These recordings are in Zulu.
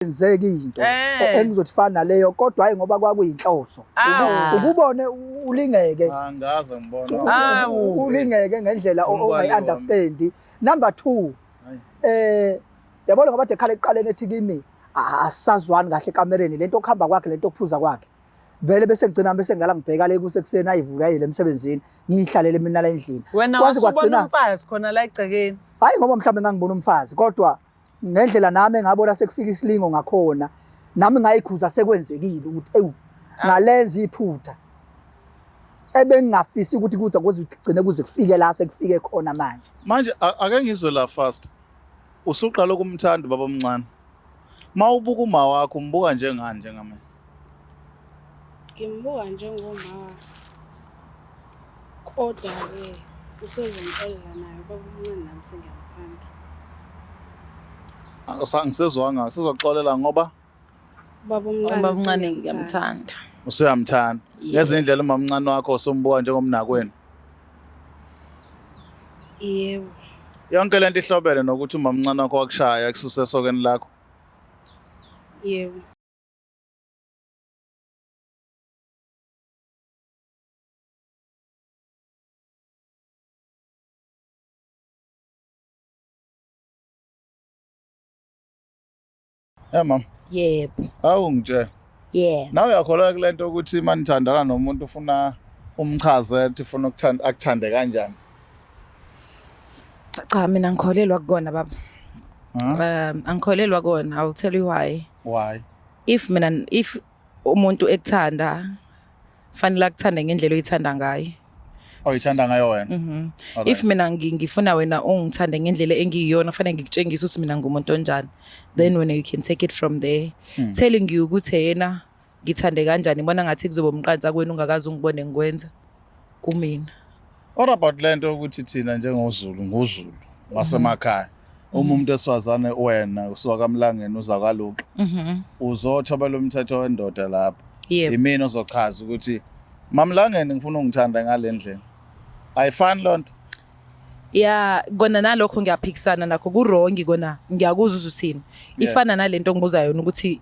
Kwenzeka into Eh. engizothi fana naleyo, kodwa hayi ngoba kwakuyinhloso. Awu. Ukubone ulingeke. Angaze ngibona. Awu. Ulingeke ngendlela Ufuna ukwaliwa. ongayi-understand. Number 2, Hayi. yabona ngoba ekhala ekuqaleni ethi kimi asisazwani kahle ekamereni, lento okuhamba kwakhe, lento okuphuza kwakhe. Vele bese ngigcina bese ngilala ngibheka le kusekuseni ayivuka ayile emsebenzini, ngiyihlalele mina la endlini. Wena Kwaze wasubona kwagcina umfazi khona la egcekeni. Hayi ngoba mhlawumbe ngangibona umfazi, kodwa ngendlela nami engabona sekufika isilingo ngakhona, nami ngayikhuza sekwenzekile ukuthi ewu ngalenza iphutha ebengingafisi ukuthi kude kuze kugcine kuze kufike la sekufike khona manje. Manje ake ngizwe la fast. Usuqala ukumthanda ubaba omncane. Mawubuka uma wakho umbuka njengani njengamanje? Ngimbuka njengoma, kodwa-ke usezongixolela naye ubaba omncane, nami sengiyamthanda. Angisezwanga, sizoxolela ngoba Ubaba omncane. Ubaba omncane ngiyamthanda. Usuyamthanda. Yebo. Ngezinye indlela umama omncane wakho usumbuka njengomnakwenu. Yebo. Yonke lento ihlobene nokuthi umama omncane wakho wakushaya kususe esokeni lakho. Yebo. Eh mama, Yebo. awu ngitshela. Yeah. Nawe uyakholelwa kule nto ukuthi manithandana nomuntu ufuna umchaze ukuthi ufuna ukuthanda akuthande kanjani? Cha, mina ngikholelwa kukona baba. Huh? Angikholelwa kona. I'll tell you why. Why? If mina, if umuntu ekuthanda, fanele akuthande ngendlela oyithanda ngayo. Oyithanda ngayo wena. Alright. If mina ngifuna wena ungithande ngendlela engiyiyona, fanele ngikutshengise ukuthi mina ngumuntu onjani. Then when you can take it from there. Telling you ukuthi yena ngithande kanjani, ngibona ngathi kuzoba umqansa kwenu ungakaze ungibone ngikwenza kumina. What about lento ukuthi thina njengoZulu, nguZulu wasemakhaya, uma umuntu esifazane wena usuka kaMlangeni uza kwaLuqa, uzothobela umthetho wendoda lapho. Yimina ozochaza ukuthi Mamlangeni ngifuna ungithanda ngale ndlela. Ayifani lonto. Ya, kona nalokho ngiyaphikisana nakho, ku-wrong kona, ngiyakuzwa uzuthini. Ifana nalento ongibuza yona ukuthi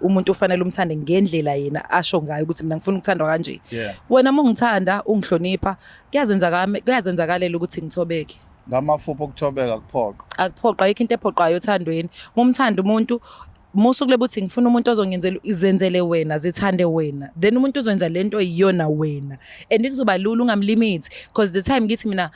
umuntu ufanele umthande ngendlela yena asho ngayo ukuthi mina ngifuna ukuthandwa kanje. Wena uma ungithanda, ungihlonipha, kuyazenzakalela ukuthi ngithobeke. Ngamafuphi ukuthobeka kuphoqa? Akuphoqa, ayikho into ephoqayo othandweni. Uma umthanda umuntu, musu kulebe uthi ngifuna umuntu ozongenzela, izenzele wena, zithande wena. Then umuntu uzoyenza lento iyona wena. And kuzoba lula ungamlimit, because the time ngithi mina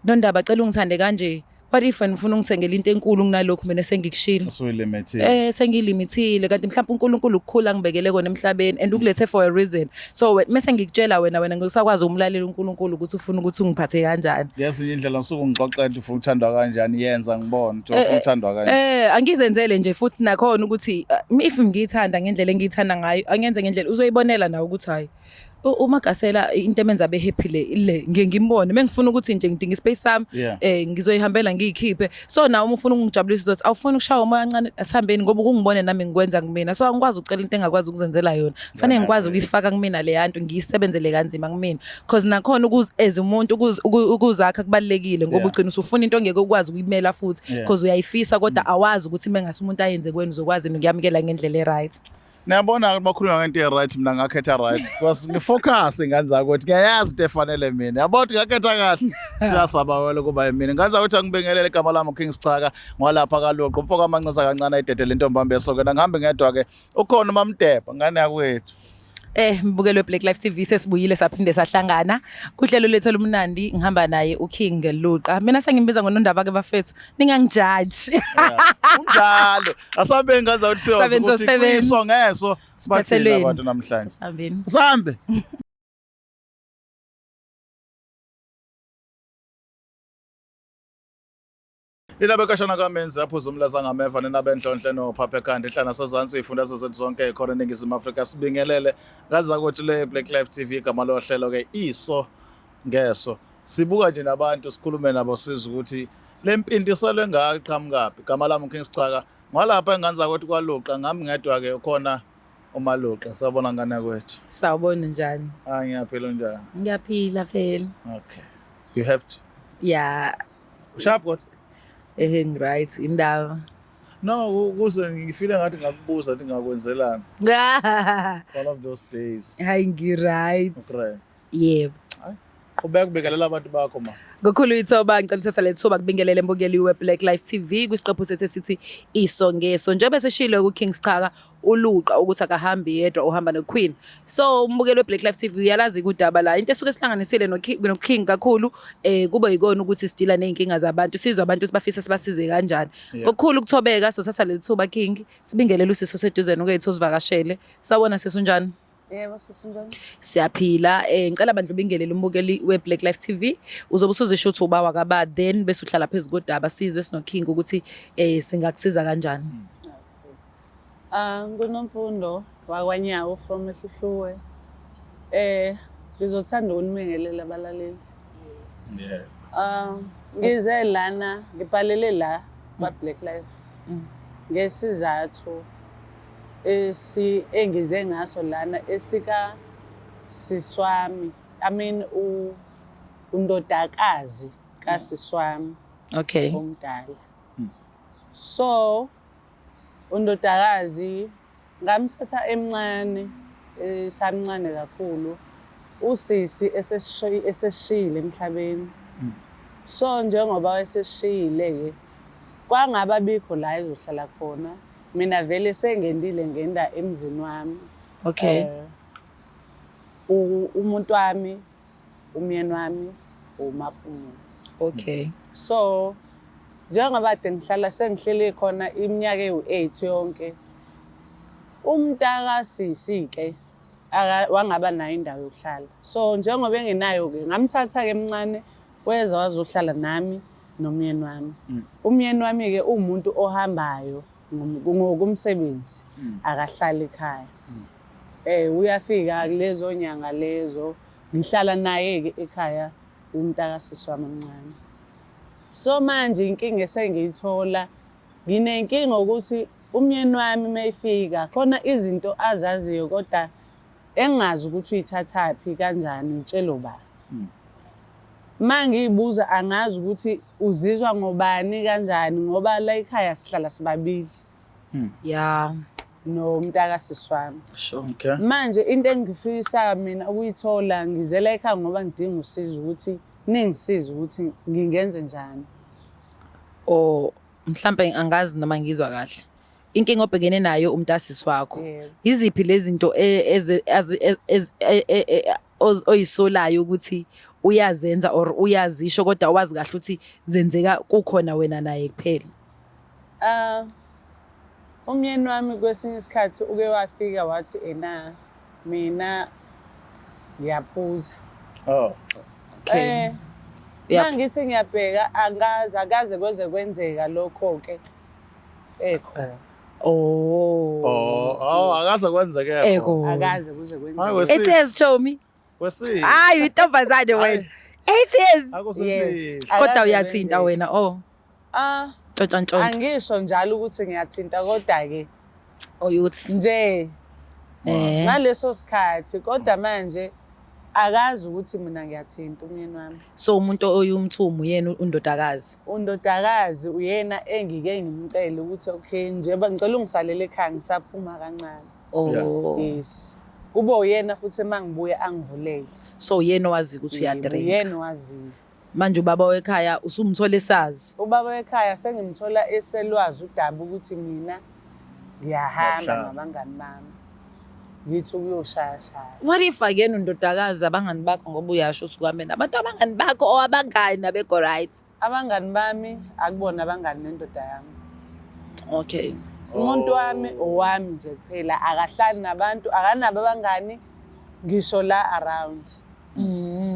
Nondaba cela ungithande kanje. What if wena ufuna ungithengele into enkulu kunalokhu mina sengikushilo? Usuyilimithile. Sengiyilimithile, kanti mhlawumbe uNkulunkulu ukukhula ngibekele kona emhlabeni and ukulethe for a reason. So mase ngikutshela wena, wena ngisakwazi ukumlalela uNkulunkulu ukuthi ufuna ukuthi ungiphathe kanjani. Ngezinye indlela usuke ungixoxela ukuthi ufuna ukuthandwa kanjani, yenza ngibone ukuthi ufuna ukuthandwa kanjani. Angizenzele nje futhi nakhona ukuthi if ngiyithanda ngendlela engiyithanda ngayo, angenze ngendlela uzoyibonela nawe ukuthi hayi. UMagasela into emenza abe happy le ngiye ngimbone mengifuna ukuthi nje ngidinga ispace sami, ngizoyihambela ngiyikhiphe. So nawe uma ufuna ukungijabulisa uzothi awufuni ukushaya umoya kancane, asihambeni ngoba ukungibone nami ngikwenza kumina. So angikwazi ukucela into engakwazi ukuzenzela yona, fanele ngikwazi ukuyifaka kumina le yanto, ngiyisebenzele kanzima kumina, because nakhona as umuntu ukuzakha kubalulekile ngoba ugcina usufuna into ongeke ukwazi ukuyimela futhi, because uyayifisa kodwa awazi ukuthi mengase umuntu ayenze kwena uzokwazi ukuyamukela ngendlela e-right. Niyabona uma khulunywa ngento e-right, mina ngakhetha right because ngifocus ingane zakuthi ngiyayazi into efanele mina. Yabo ukuthi ngakhetha kahle, siyasaba wena ukuba yimina. Ingane zakuthi angibingelele, igama lami King Schaka ngwalapha kaLuqu, umfo kaMancisa kancane ayidedele intombi hambe esokweni. Angihambi ngedwa ke, ukhona uMamdebha ngane yakwethu. Mbukelo Black Life TV, sesibuyile saphinde sahlangana kuhlelo lethu olumnandi, ngihamba naye uKing Luqa. Mina sengimbiza ngoNondaba ke bafethu, ningangijaji. Kunjalo. Asambe ngaza ukuthi siyoza Seven so ukuthi seven. kuyiso ngeso bathini Siphathelweni. abantu namhlanje. Sambeni. Sambe. Nina bekashana kaMenzi aphuza umlaza ngameva, nina benhlonhle nophapha ekhanda inhlana sazansi uyifunda zethu zonke khona eNingizimu Afrika, sibingelele ngaza kuthi le Black Life TV, igama lohlelo ke iso ngeso. Sibuka nje nabantu, sikhulume nabo, sizwe ukuthi le mpindiselo engaka iqhamukaphi. Igama lami King Schaka ngwalapha enganza ukuthi kwaLuqa, ngami ngedwa ke ukhona uMaluqa. Sawubona ngane kwethu. Sawubona, njani? Ah, ngiyaphila, njani? Ngiyaphila phela. Okay. You have to. Yeah. Sharp kodwa. Ngi right indaba. No, kuze ngifile ngathi ngakubuza ukuthi ngakwenzelani. One of those days. Hayi ngi-right. Great. Yebo. Qhubeka ubingelela abantu bakho ma. Ngokhulu ithoba ngicela uthatha le thuba kubingelele mbukeli we-Black Life TV kwisiqephu sethu esithi Iso Ngeso. Njengoba seshilo ku-King Schaka uluqa ukuthi akahambi yedwa uhamba no-Queen. So umbukeli we-Black Life TV uyalazi kudaba la. Into esuke sihlanganisile no-King kakhulu kube yikona ukuthi sidila ney'nkinga zabantu, sizwe abantu sibafisa sibasize kanjani. Ngokukhulu ukuthobeka sothatha leli thuba King sibingelele usisi oseduze nokwethu osivakashele. Sawubona sisi, unjani? Yebo sisi, unjani? Siyaphila. Ngicela bandla ubingelele umbukeli we-Black Life TV. Uzobe usuzisho ukuthi ubawa kaba then bese uhlala phezu kodaba sizwe sino-King ukuthi singakusiza kanjani. Ah, nguNomfundo wakwaNyawo from eHluhluwe. Ngizothanda ukunibingelela abalaleli. Yeah. Ah, ngize lana ngibhalele la kwa Black Life. Ngesizathu esi engize ngaso lana esika siswami. I mean u undodakazi kasiswami. Okay. Omdala. So undodakazi ngamthatha emncane, esamncane kakhulu, usisi eseshiyile emhlabeni. So njengoba eseshiyile-ke kwangaba bikho la ezohlala khona, mina vele sengendile ngenda emzini wami. Okay. Umuntu wami, umyeni wami, uMaphumulo. Okay. So njengoba kade ngihlala sengihleli khona iminyaka ewu-8 yonke, umntakasisi-ke wangaba nayo indawo yokuhlala. So njengoba engenayo-ke ngamthatha-ke emncane, weza wazohlala nami nomyeni wami. Umyeni wami-ke uwumuntu ohambayo ngokomsebenzi, akahlali ekhaya. Uyafika kulezo nyanga lezo, ngihlala naye-ke ekhaya umntakasisi wami omncane. So manje inkinga esengiyithola, nginenkinga ukuthi umyeni wami mayefika khona izinto azaziyo kodwa engingazi ukuthi uyithathaphi kanjani, uyitshela ubani. Ma ngiyibuza angazi ukuthi uzizwa ngobani kanjani ngoba la ekhaya sihlala sibabili. Yeah. Nomntakasisi wami. Sure. Okay. Manje into engifisa mina ukuyithola ngizela ekhaya ngoba ngidinga usizo ukuthi ningisize ukuthi ngingenze njani. Oh, mhlambe angazi noma ngizwa kahle. Inkinga obhekene nayo umntasisi wakho. Yebo. Yiziphi lezi zinto oyisolayo ukuthi uyazenza or uyazisho kodwa wazi kahle ukuthi zenzeka kukhona wena naye kuphela? Umyeni wami kwesinye isikhathi uke wafika wathi ena mina ngiyaphuza. Oh. Okay. Mangithi ngiyabheka angazi akaze kweze kwenzeka lokho ke ekhona. Oh. Oh, akaze kwenzeke. Eko. Akaze kuze kwenzeke. Hayi, 8 years chomi. Wesi. Hayi intombazane wena. 8 years. Akusefihlo. Kodwa uyathinta wena oh. Ah, Ntshontsha ntshontsha. angisho njalo ukuthi ngiyathinta kodwa ke Oyuthi. nje ngaleso sikhathi kodwa manje akazi ukuthi mina ngiyathinta umyeni wami. So umuntu oyumthumu yena undodakazi. Undodakazi uyena engike ngimcele ukuthi okay njengoba ngicela ungisalele ekhaya ngisaphuma kancane. Oh. Yes. Kube uyena futhi emangibuya angivulele. So uyena owazi ukuthi uyadrink. Uyena owaziyo. Manje ubaba wekhaya usumthola esazi. Ubaba wekhaya sengimthola eselwazi udaba ukuthi mina ngiyahamba nabangani bami. Ngithi ukuyoshaya shaya. What if again undodakazi abangani bakho ngoba uyasho ukuthi kwami nabantu abangani bakho or abangani abekho right? Abangani bami akubona abangani nendoda yami. Okay. Umuntu wami owami nje kuphela akahlali nabantu akanabo abangani ngisho la around.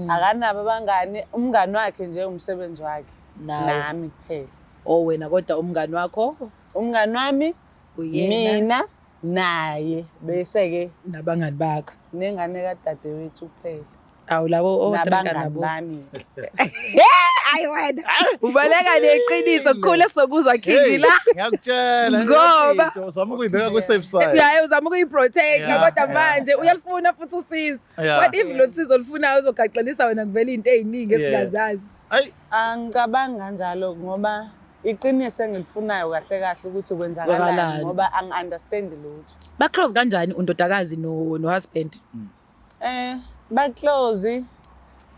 Akanabo abangani umngani wakhe nje umsebenzi wakhe nami kuphela. Oh wena kodwa umngani wakho? Umngani wami uyena mina naye bese ke nabangani bakho nengane kadadewethu kuphela. Awu labo odrinka Nabangani nabo. bami. Hayi wena. Ubaleka neqiniso kukhulu esokuzwa King la. Ngiyakutshela. Ngoba uzama ukuyibeka kwi safe side. Uyaye uzama ukuyiprotect kodwa Yeah. manje uyalifuna futhi usizo. Yeah. What if lo sizo olufunayo uzogaxelisa wena kuvela into eziningi Yeah. esingazazi. Ayi Angicabangi kanjalo ngoba Iqiniso engilifunayo kahle kahle ukuthi kwenzakalani Kwenzakalani. ngoba angi-understand lutho. Ba close kanjani undodakazi no no husband? Ba close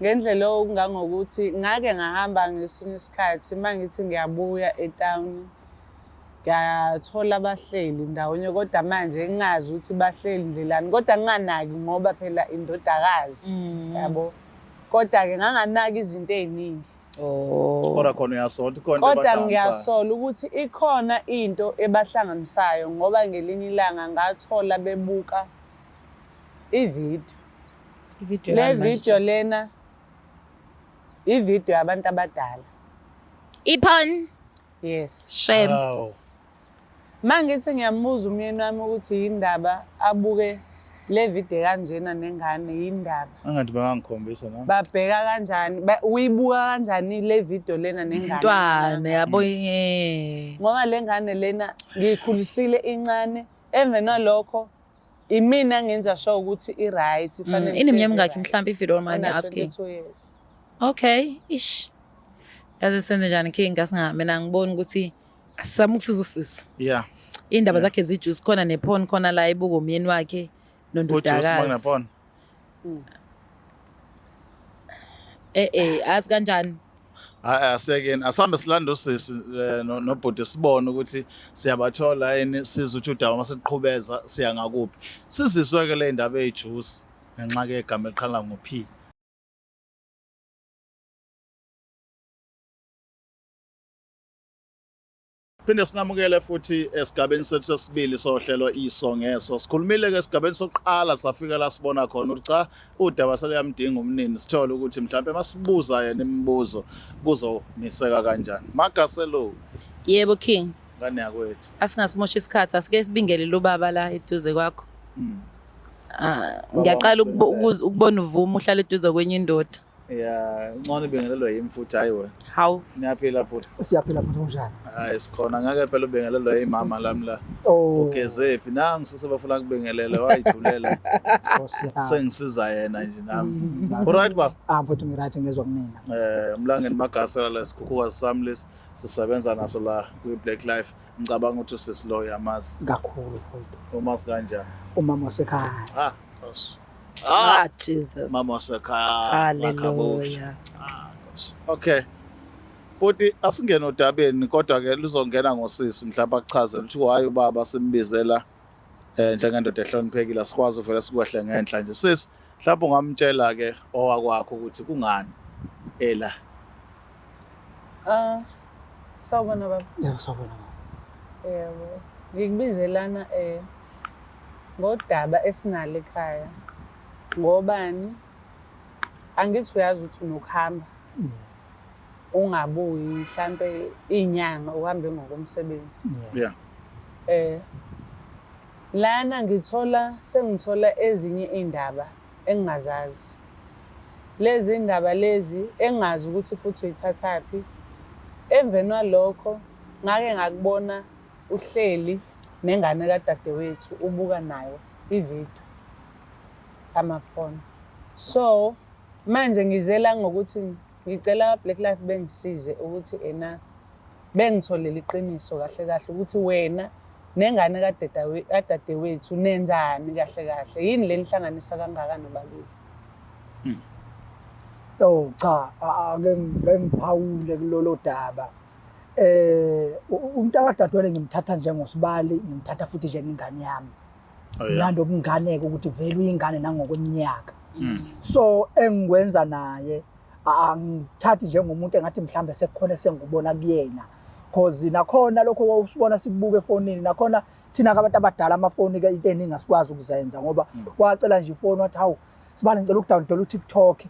ngendlela okungangokuthi ngake ngahamba ngesinye isikhathi mangithi ngiyabuya etown ngathola abahleli ndawonye kodwa manje ngingazi ukuthi bahleli ndlelani kodwa nginganaki ngoba phela indodakazi yabo kodwa-ke nganganaki izinto ey'ningi. Oh. Kodwa khona uyasola ukuthi khona into Kodwa ebahlanganisayo. ngiyasola ukuthi ikhona into ebahlanganisayo ngoba ngelinye ilanga ngathola bebuka ividiyo. Ividiyo Le yani manje. video lena ividiyo yabantu abadala. Iphon. Yes. Shame. Hawu. Mangithi ngiyambuza umyeni wami ukuthi yindaba abuke le video kanjena nengane yindaba. Angathi bangangikhombisa nami. Babheka kanjani uyibuka kanjani le video lena nengane? Ntwana yabo eh. Ngoba le ngane lena ngiyikhulisile incane emveni kwalokho imina ngenza sure ukuthi i-right ifanele Ineminyaka ihlezi emingakhi i-right. mhlawumbe if you don't mind me Una asking? 22 years. Okay, ish. Yazi senze njani King asinga mina ngibona ukuthi asizame ukusiza usisi. Yeah. Indaba zakhe zijuice khona nephone khona la ibuka umyeni wakhe Ujuice nondodakazi. manginephone. Eh eh azi kanjani? Hayi asekeni asambe silanda usisi nobhuti sibone ukuthi siyabathola yini sizwe ukuthi udaba masiqhubeza siya ngakuphi. Siziswe ke le ndaba eyijuice ngenxa ke igama eliqala ngo-P. Phinde sinamukele futhi esigabeni sethu sesibili sohlelo iso ngeso. Sikhulumile ke esigabeni sokuqala safika la sibona khona ukuthi cha udaba seluyamdinga umnini sithole ukuthi mhlawumbe masibuza yena imibuzo kuzomiseka kanjani. Magaselo Yebo King, ngane yakwethu. asingasimosha isikhathi asike sibingelele ubaba la eduze kwakho. Ah, Baba ngiyaqala usibingelele. ukubona uvuma uhlala eduze kwenye indoda. Yeah, ngcono ibingelelwe yimi futhi hayi wena. Hawu. Niyaphila futhi. Siyaphila futhi kunjani? Hayi sikhona ngeke phela ubingelelwe yimama lami la. Oh, Ugezephi nangu sisebafuna kubingelele wayijulela. Nkosi yami. Sengisiza yena nje nami. Alright baba. Ah mfowethu ngiright ngezwa kumina. Mlangeni Magasela la sikhukhukazi sami lesi sisebenza naso la kwi Black Life. Ngicabanga ukuthi usisi lo uyamazi. Kakhulu mfowethu. Umazi kanjani? Umama wasekhaya. Ah, Nkosi. Ah, Ah Jesus. mama wasekhaya. Hallelujah. Ah, Nkosi. Okay. Bhuti asingene odabeni kodwa ke luzongena ngosisi mhlawumbe akuchazele ukuthi hayi ubaba simbizela njengendoda ehloniphekile asikwazi uvele sikwehle ngenhla nje. Sisi mhlawumbe ungamtshela ke owakwakho ukuthi kungani ela. Ah, sawubona baba. Yebo sawubona. Yebo. Ngikubizelana ngodaba esinalo ekhaya. Ngobani? Angithi uyazi ukuthi unokuhamba. Ungabuyi mhlambe inyanga uhambe ngokomsebenzi. Yeah. Lana sengithola ezinye indaba engingazazi. Lezi indaba lezi engazi ukuthi futhi uyithathaphi. Emveni kwalokho ngake ngakubona uhleli nengane kadadewethu ubuka nayo ividiyo amaphone. So manje ngizela ngokuthi ngicela Black Life bengisize ukuthi ena bengitholele iqiniso kahle kahle ukuthi wena nengane kadadewethu nenzani kahle kahle, yini le nihlanganisa kangaka nobabili? Oh cha, ake ngiphawule kulolo daba. Umntakadadewethu ngimthatha njengosibali, ngimthatha futhi njengengane yami. Oh, yeah. Mlando obunganeke ukuthi vele uyingane nangokweminyaka. So engikwenza naye angithathi njengomuntu engathi mhlambe sekukhona esengikubona kuyena. Cause nakhona lokho wawusibona sikubuka efonini, nakhona thina abantu abadala amafoni ke into eningi asikwazi ukuzenza ngoba wacela nje ifoni wathi hawu sibani ngicela ukudownload uTikTok,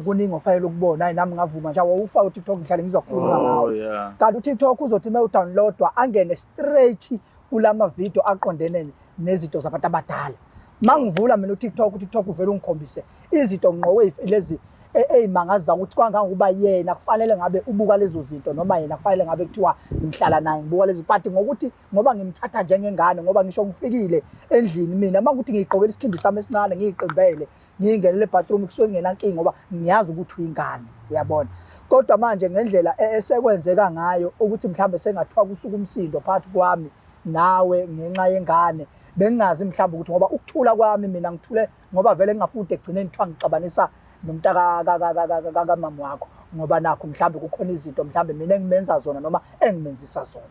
kuningi ofanele ukubona, hayi nami ngavuma nje wawufaka uTikTok ngihlale ngizwa kukhuluma Oh, ngawo. yeah. Kanti uTikTok uzothi uma udownloadwa angene straight kulama video aqondene nezinto zabantu abadala. Mangivula mina uTikTok, uTikTok uvela ungikhombise izinto ngqo lezi ezimangaza ukuthi kwangangokuba yena kufanele ngabe ubuka lezo zinto, noma yena kufanele ngabe kuthiwa ngihlala naye ngibuka lezo, but ngokuthi ngoba ngimthatha njengengane, ngoba ngisho ngifikile endlini mina makuthi ngiyigqokela isikhindi sami esincane, ngiyiqimbele, ngiyingenele ebathroom, kusuke kungenankinga ngoba ngiyazi ukuthi uyingane, uyabona. Kodwa manje ngendlela esekwenzeka ngayo ukuthi mhlambe sengathiwa kusuka umsindo phakathi kwami nawe ngenxa yengane, bengingazi mhlawumbe ukuthi ngoba ukuthula kwami mina ngithule ngoba vele ngingafuthi ekugcineni kuthiwa ngixabanisa nomntaka kamama wakho, ngoba nakho mhlawumbe kukhona izinto mhlawumbe mina engimenza zona noma engimenzisa zona.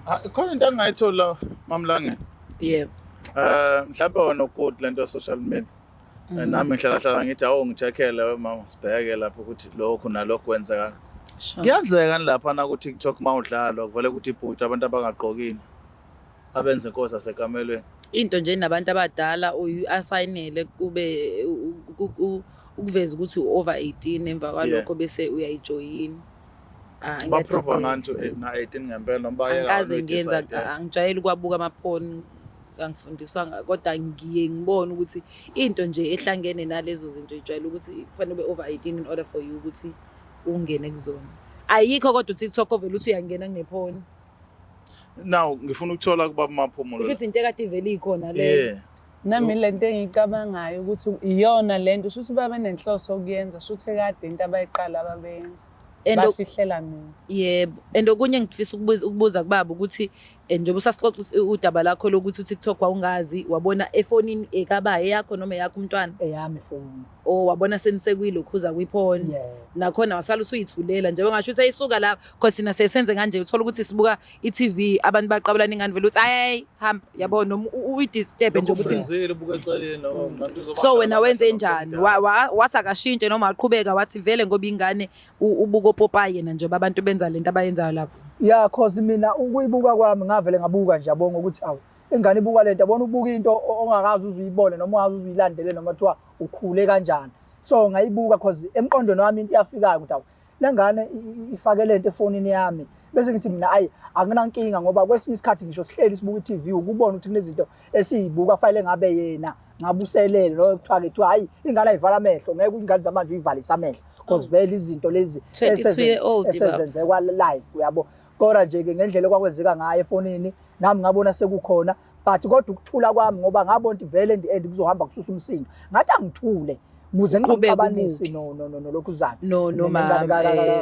Ah, ikhona into engayithola Mamlangeni. Yebo. Mhlawumbe wena ukuthi lento social media. Nami ngihlala hlala ngithi awu ngicheckele we mama, sibheke lapho ukuthi lokhu nalokhu kwenzeka. Kuyenzeka lapha na ku TikTok mawudlalwa kuvele ukuthi ibhuti abantu abangagqokile abenza inkosi asekamelweni. Into nje nabantu abadala uyi-asayinele kube ukuveza ukuthi u-over 18, emva kwalokho bese uyayijoyina. Ah, Ba-prove ngiyadideka. ngani na 18 ngempela noma bayeka Angikaze ngiyenza, angijwayele ukwabuka amaphoni, angifundiswanga, kodwa ngiye ngibone ukuthi into nje ehlangene nalezo zinto ijwayele ukuthi kufanele ube over 18 in order for you ukuthi ungene kuzona. Ayikho kodwa uTikTok ovele uthi uyangena kunephoni. Now ngifuna ukuthola kubaba Maphumulo. Kusho ukuthi into ekade ivele ikhona leyo. Yeah. Nami lento engiyicabangayo ukuthi iyona lento, shuthi babe nenhloso okuyenza, shuthi kade into abayiqala ababeyenza. And Bafihlela mina. Yebo. And okunye ngifisa ukubuza kubaba ukuthi njengoba usasixoxa udaba lakho lokuthi uTikTok wawungazi, wabona efonini ekaba eyakho noma eyakho umntwana? Eyami ifoni. Oh, wabona senisekwilokhuza kwiphone. Yeah. Nakhona wasala usuyithulela njengoba ngasho ukuthi ayisuka lapho, because thina sesenze kanje, uthola ukuthi sibuka i-TV, abantu baqabulana ingane vele uthi ayi hamba, yabo, noma uyidisturb nje ukuthi Ufrizile ubuka eceleni noma umuntu uzoba So wena wenze njani? Wathi akashintshe noma waqhubeka wathi vele ngoba ingane ubuka opopayi yena njengoba abantu benza lento abayenzayo lapho? Yeah, cause mina ukuyibuka kwami ngavele ngabuka nje, yabonga ukuthi awu ingane ibuka lento, yabona, ubuka into ongakazi uzuyibone noma ungazi uzuyilandele noma kuthiwa ukhule kanjani. So ngayibuka cause emqondweni wami into iyafikayo ukuthi awu le ngane ifake lento efonini yami, bese ngithi mina ayi anginankinga, ngoba kwesinye isikhathi ngisho sihleli sibuka i-TV ukubona ukuthi kunezinto esiyibuka fanele ngabe yena ngabuselele lo kuthiwa ke kuthiwa hayi ingane ayivala amehlo, ngeke ingane zamanje uyivalise amehlo because vele izinto lezi 22 year old, baba. esezenzekwa live, uyabo. Kodwa nje ke ngendlela okwakwenzeka ngayo efonini nami ngabona sekukhona, but kodwa ukuthula kwami ngoba ngabona ukuthi vele in the end kuzohamba kususa umsindo, ngathi angithule ukuze Uqhubeke ngingixabanisi ubuke. no no no nolokhuzana Nomama,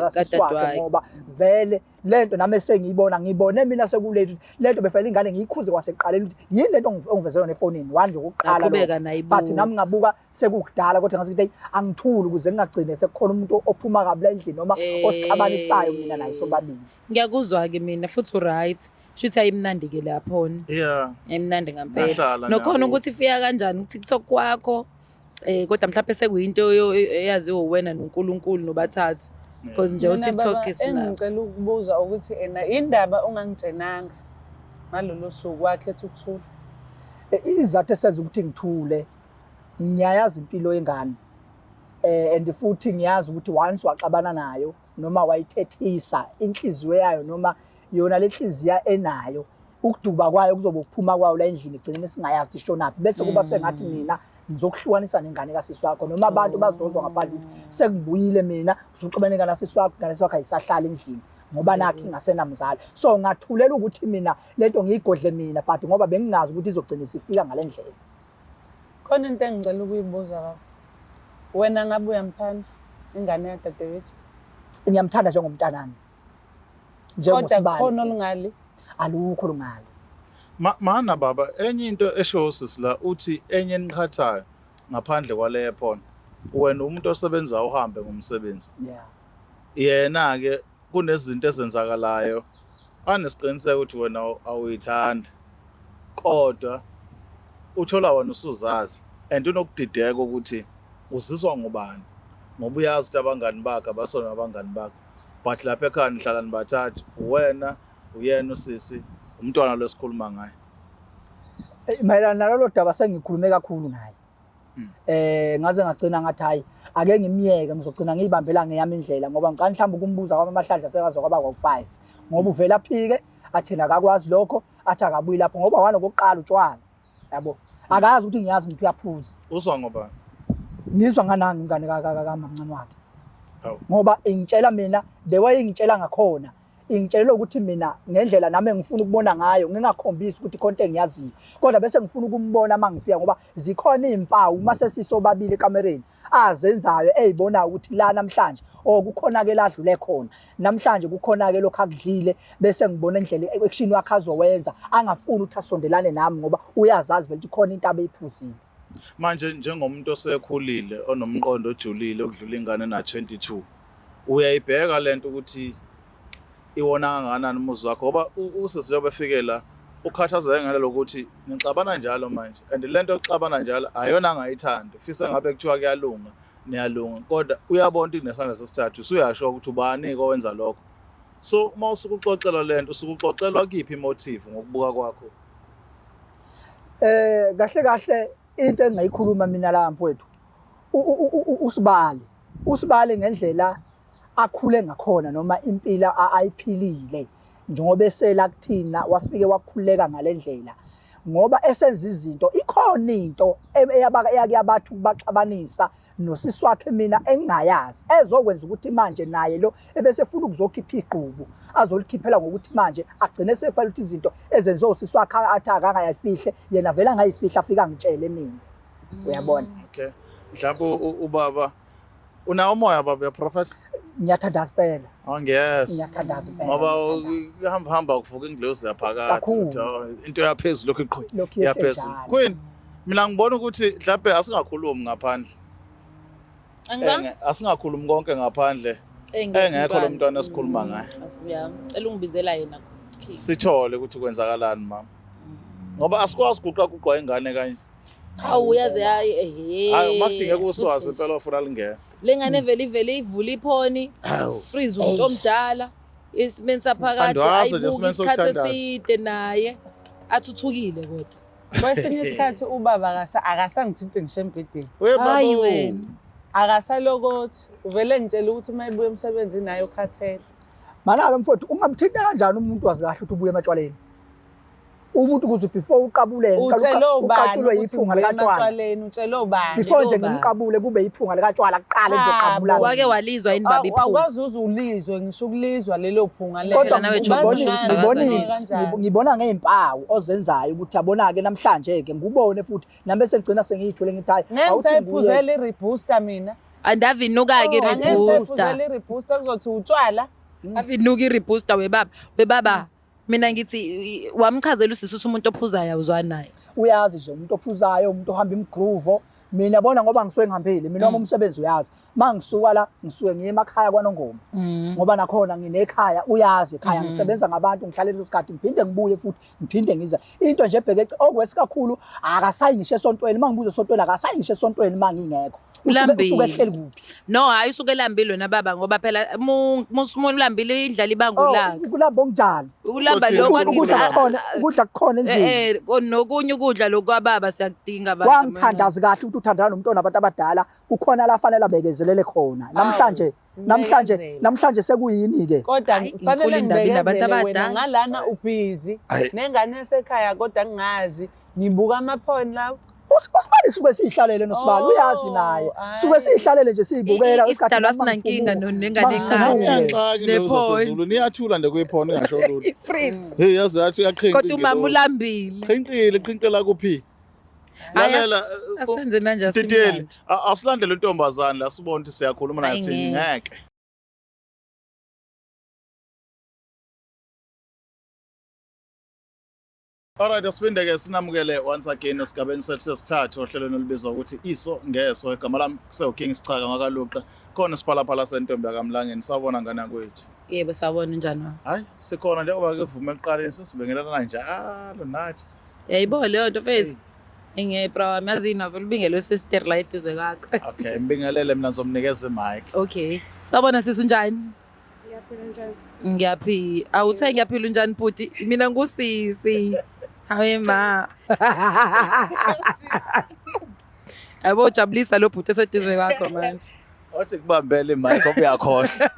kasisi wakhe, kadadewakhe. ngoba vele lento nami esengiyibona, ngibone mina sekulate ukuthi lento befanele ingane ngiyikhuze kwasekuqaleni ukuthi yini lento ongivezela yona efonini, one nje okokuqala Ngaqhubeka lokho. nayibuka. But nami ngabuka sekukudala, kodwa ngase ngithi eyi angithuli ukuze ngingagcine sekukhona umuntu ophuma kabi la endlini noma osixabanisayo mina naye sobabili. Ngiyakuzwa-ke mina futhi u-right, shuthi ayimnandi-ke laphona. Yeah. Ayimnandi ngampela. Ngahlala Nokhona nabo. ukuthi ifika kanjani ku-TikTok kwakho, kodwa mhlawumbe sekuyinto eyaziwa uwena noNkulunkulu nobathathu. Because nje Mina uTikTok baba, isinabo. engicela ukubuza ukuthi ena indaba ungangitshenanga ngalolo suku wakhetha ukuthula. Izathu esenza ukuthi ngithule, ngiyayazi impilo yengane. And futhi ngiyazi ukuthi once waxabana nayo noma wayithethisa inhliziyo yayo noma yona le nhliziyo enayo, ukuduba kwayo kuzobe ukuphuma kwayo la endlini, egcineni singayazi ukuthi ishonaphi, bese kuba sengathi mina ngizokuhlukanisa nengane kasisi wakho, noma abantu bazozwa ngaphandle ukuthi sengibuyile mina, usuxabene nengane kasisi wakho, ingane wakho ayisahlali endlini ngoba nakho ingasenamzali. So ngathulela ukuthi mina lento ngiyigodle mina, but ngoba bengingazi ukuthi izogcina isifika ngale ndlela. Khona into engicela ukuyibuza baba. Wena ngabe uyamthanda ingane yadadewethu? Ngiyamthanda njengomntanami. Kodwa Njengosibali. khona Futhi. olungali. Alukho lungale. Mana baba, enye into eshowo sisi la uthi enye eniqhathayo ngaphandle kwale phone. Wena umuntu osebenzayo uhambe ngomsebenzi. Yeah. Yena ke kunezinto ezenzakalayo anesiqiniseko ukuthi wena awuyithandi. Kodwa uthola wena usuzazi and unokudideka ukuthi uzizwa ngubani ngoba uyazi ukuthi abangani bakhe abasona abangani bakhe, but lapha ekhaya nihlala nibathathu, wena, uyena usisi, umntwana lo esikhuluma ngaye. Mayelana nalolo daba sengikhulume kakhulu naye. Ngaze ngagcina ngathi hayi ake ngimyeke, ngizogcina ngiyibambela ngeyami indlela, ngoba ngicela mhlawumbe ukumbuza kwami amahlandla sekaze kwaba kwawu-5, ngoba uvele aphike athi yena akakwazi lokho, athi akabuyi lapho ngoba wanokokuqala utshwala. Yabo, akazi ukuthi ngiyazi ukuthi uyaphuza. Uzwa ngoba Ngizwa nganangi umngane kamamncane wakhe. Ngoba ingitshela mina the way ingitshela ngakhona, ingitshela ukuthi mina ngendlela nami engifuna ukubona ngayo ngingakhombisi ukuthi khona into engiyaziyo, kodwa bese ngifuna ukumbona uma ngifika, ngoba zikhona iy'mpawu uma sesisobabili ekamereni azenzayo ey'bonayo ukuthi la namhlanje or kukhona-ke la adlule khona namhlanje, kukhona-ke lokhu akudlile, bese ngibona indlela i-action wakhe azowenza angafuni ukuthi asondelane nami ngoba uyazazi vele ukuthi khona into abeyiphuzile. Manje njengomuntu osekhulile onomqondo ojulile okudlula ingane na-22, uyayibheka lento ukuthi iwona kangakanani umuzi wakho, ngoba usisi njengoba efike la ukhathazeke ngale lokuthi nixabana njalo manje, and lento yokuxabana njalo ayona angayithandi, ufisa ngabe kuthiwa kuyalunga, niyalunga, kodwa uyabona ukuthi kunesandla sesithathu, usuyasho ukuthi ubani-ke owenza lokho. So uma usuke uxoxelwa lento, usuke uxoxelwa kiphi imotive ngokubuka kwakho? Kahle kahle into engingayikhuluma mina la mfowethu, usibali usibali ngendlela akhule ngakhona noma impilo ayiphilile, njengoba esela kuthina wafike wakhuleka ngalendlela, ngoba esenza izinto ikhona into eyabaka eyake yabathi ukubaxabanisa nosisi wakhe mina engingayazi, ezokwenza ukuthi manje naye lo ebese efuna ukuzokhipha igqubu azolikhiphela ngokuthi manje agcine sekufanele ukuthi izinto ezenziwe usisi wakhe athi akangayifihle yena, vele angayifihla, afike angitshele mina, uyabona. Okay, mhlawumbe ubaba unawo umoya, baba uyaprofetha? Ngiyathandaza impela. Angiyes. Ngiyathandaza impela. Ngoba kuhamba hamba kuvuka ingilozi yaphakathi. Kakhulu. Ukuthi, oh, into yaphezulu lokhu iqhwe Lokhu yehle yaphezulu. njalo. Queen, mina ngibona ukuthi mhlawumbe asingakhulumi ngaphandle. Angizange. Asingakhulumi konke ngaphandle. Engekho lo mntwana esikhuluma ngaye. Asibuya. Cela ungibizela yena. King. Sithole ukuthi kwenzakalani mama. Ngoba asikwazi ukuguqa guqwa ingane kanje. Hawu, uyaze hayi ehe. Hayi, uma kudingeka uswazi Futhi nje. impela ofuna lingena. Le ngane vele ivele ivule iphoni. Hawu. Freeze umuntu omdala. Isimeni saphakade Andwazi nje ayibuki isimeni isikhathi sokuthandaza. eside naye. Athuthukile kodwa. Kwesinye isikhathi ubaba akasangithinti ngisho embhedeni. We baba. Hayi wena. Akasalokothi. Uvele ngitshela ukuthi uma ebuya emsebenzini naye ukhathele. Mana-ke mfowethu, ungamthinta kanjani umuntu wazi kahle ukuthi ubuye ematshwaleni? Umuntu ukuze before uqabulene Utshele ubani uqatshulwe ukuthi yiphunga ngibuya likatshwala. ematshwaleni? Utshele ubani? Before nje Ubani? ngimqabule kube yiphunga likatshwala kuqala engizoqabula. Cha, Wake walizwa yini baba iphunga? Awukwazi uze ulizwe, ngisho ukulizwa lelo phunga lelo. Kodwa Phela nawe Ubazi Jobo, usho ukuthi ngani? akazange. Ngibona ngey'mpawu ozenzayo ukuthi yabona-ke namhlanje-ke ngubone futhi nami bese ngigcina sengiyithule ngithi hayi, Ngeke awuthi ngibuye. ngisayiphuzela i-rebooster mina. Andavinuka-ke Oh, angeke i-rebooster. ngisayiphuzela i-rebooster, kuzothi utshwala. Avinuka i-rebooster webaba. Webaba. Mina ngithi wamchazela usisi ukuthi umuntu ophuzayo awuzwani naye. Uyazi nje umuntu ophuzayo, umuntu ohamba imgroove. Mina bona ngoba ngisuke ngihambile mina, wami umsebenzi uyazi, uma ngisuka la ngisuke ngiye emakhaya kwaNongoma, ngoba nakhona nginekhaya, uyazi ekhaya ngisebenza ngabantu, ngihlale leso sikhathi, ngiphinde ngibuye futhi ngiphinde ngize into nje ebheke okwesi kakhulu, akasayi ngisho esontweni. Uma ngibuza esontweni, akasayi ngisho esontweni uma ngingekho. Ulambile. Usuke ehleli kuphi? No, hayi, usuke elambile wena baba, ngoba phela ulambile indlala ibangulaka. Oh, ukulamba okunjani? Ukulamba Futhi lokho Ukudla kukhona, ukudla kukhona endlini. Nokunye ukudla lokhu kwababa siyakudinga abantu. Wangithandazi kahle ukuthi uthandana nomntwana abantu abadala, kukhona la fanele abekezelele khona namhlanje, namhlanje Bekezela. namhlanje sekuyini ke? Kodwa Hayi, kufanele inkulu indaba inabantu ngibekezele wena abadala. ngalana ubhizi Hayi. nengane yasekhaya, kodwa ngingazi ngibuka amaphoni lawo. Usibali suke siyihlalele nosibali, Oh, uyazi naye suke hhayi. siyihlalele nje siyibukela. Isidalwa sinankinga nengane encane. Niyangixaka Ne-phone. indoda niyathula nje kuyiphone ngingasho lutho. I-freeze. Hey, yaze yathi yaqhinqa. Kodwa umama ulambile. Qhinqile, qhinqela kuphi? Hayi, Lalela, asenze nanje Titeli, asimnandi. awusilandele intombazane la sibone ukuthi siyakhuluma naye Hayi, sithini ngeke. ngeke. Alright, asiphinde ke sinamukele once again esigabeni sethu sesithathu ohlelweni olubizwa ukuthi Iso Ngeso. Igama lami kusewu-King Sichaka ngakaLuqa. Khona isiphalaphala sentombi yakamlangeni. Sawubona ngane yakwethu. Yebo, sawubona, njani mama? Hayi, sikhona njengoba ke vume ekuqaleni sesibingelelana njalo nathi. Yayibo leyo nto mfethu. Engiyayibra wami yazini avele ubingelwe sister la eduze kwakho. Okay, mbingelele, mina ngizomnikeza imic. Okay. Sawubona sisi, unjani? Ngiyaphila, njani? Ngiyaphila. Awuthe ngiyaphila, unjani bhuti? Mina ngusisi. Hawe ma. Yabo ujabulisa lo bhuti eseduze kwakho manje. Wathi kubambele imic ngoba uyakhohlwa.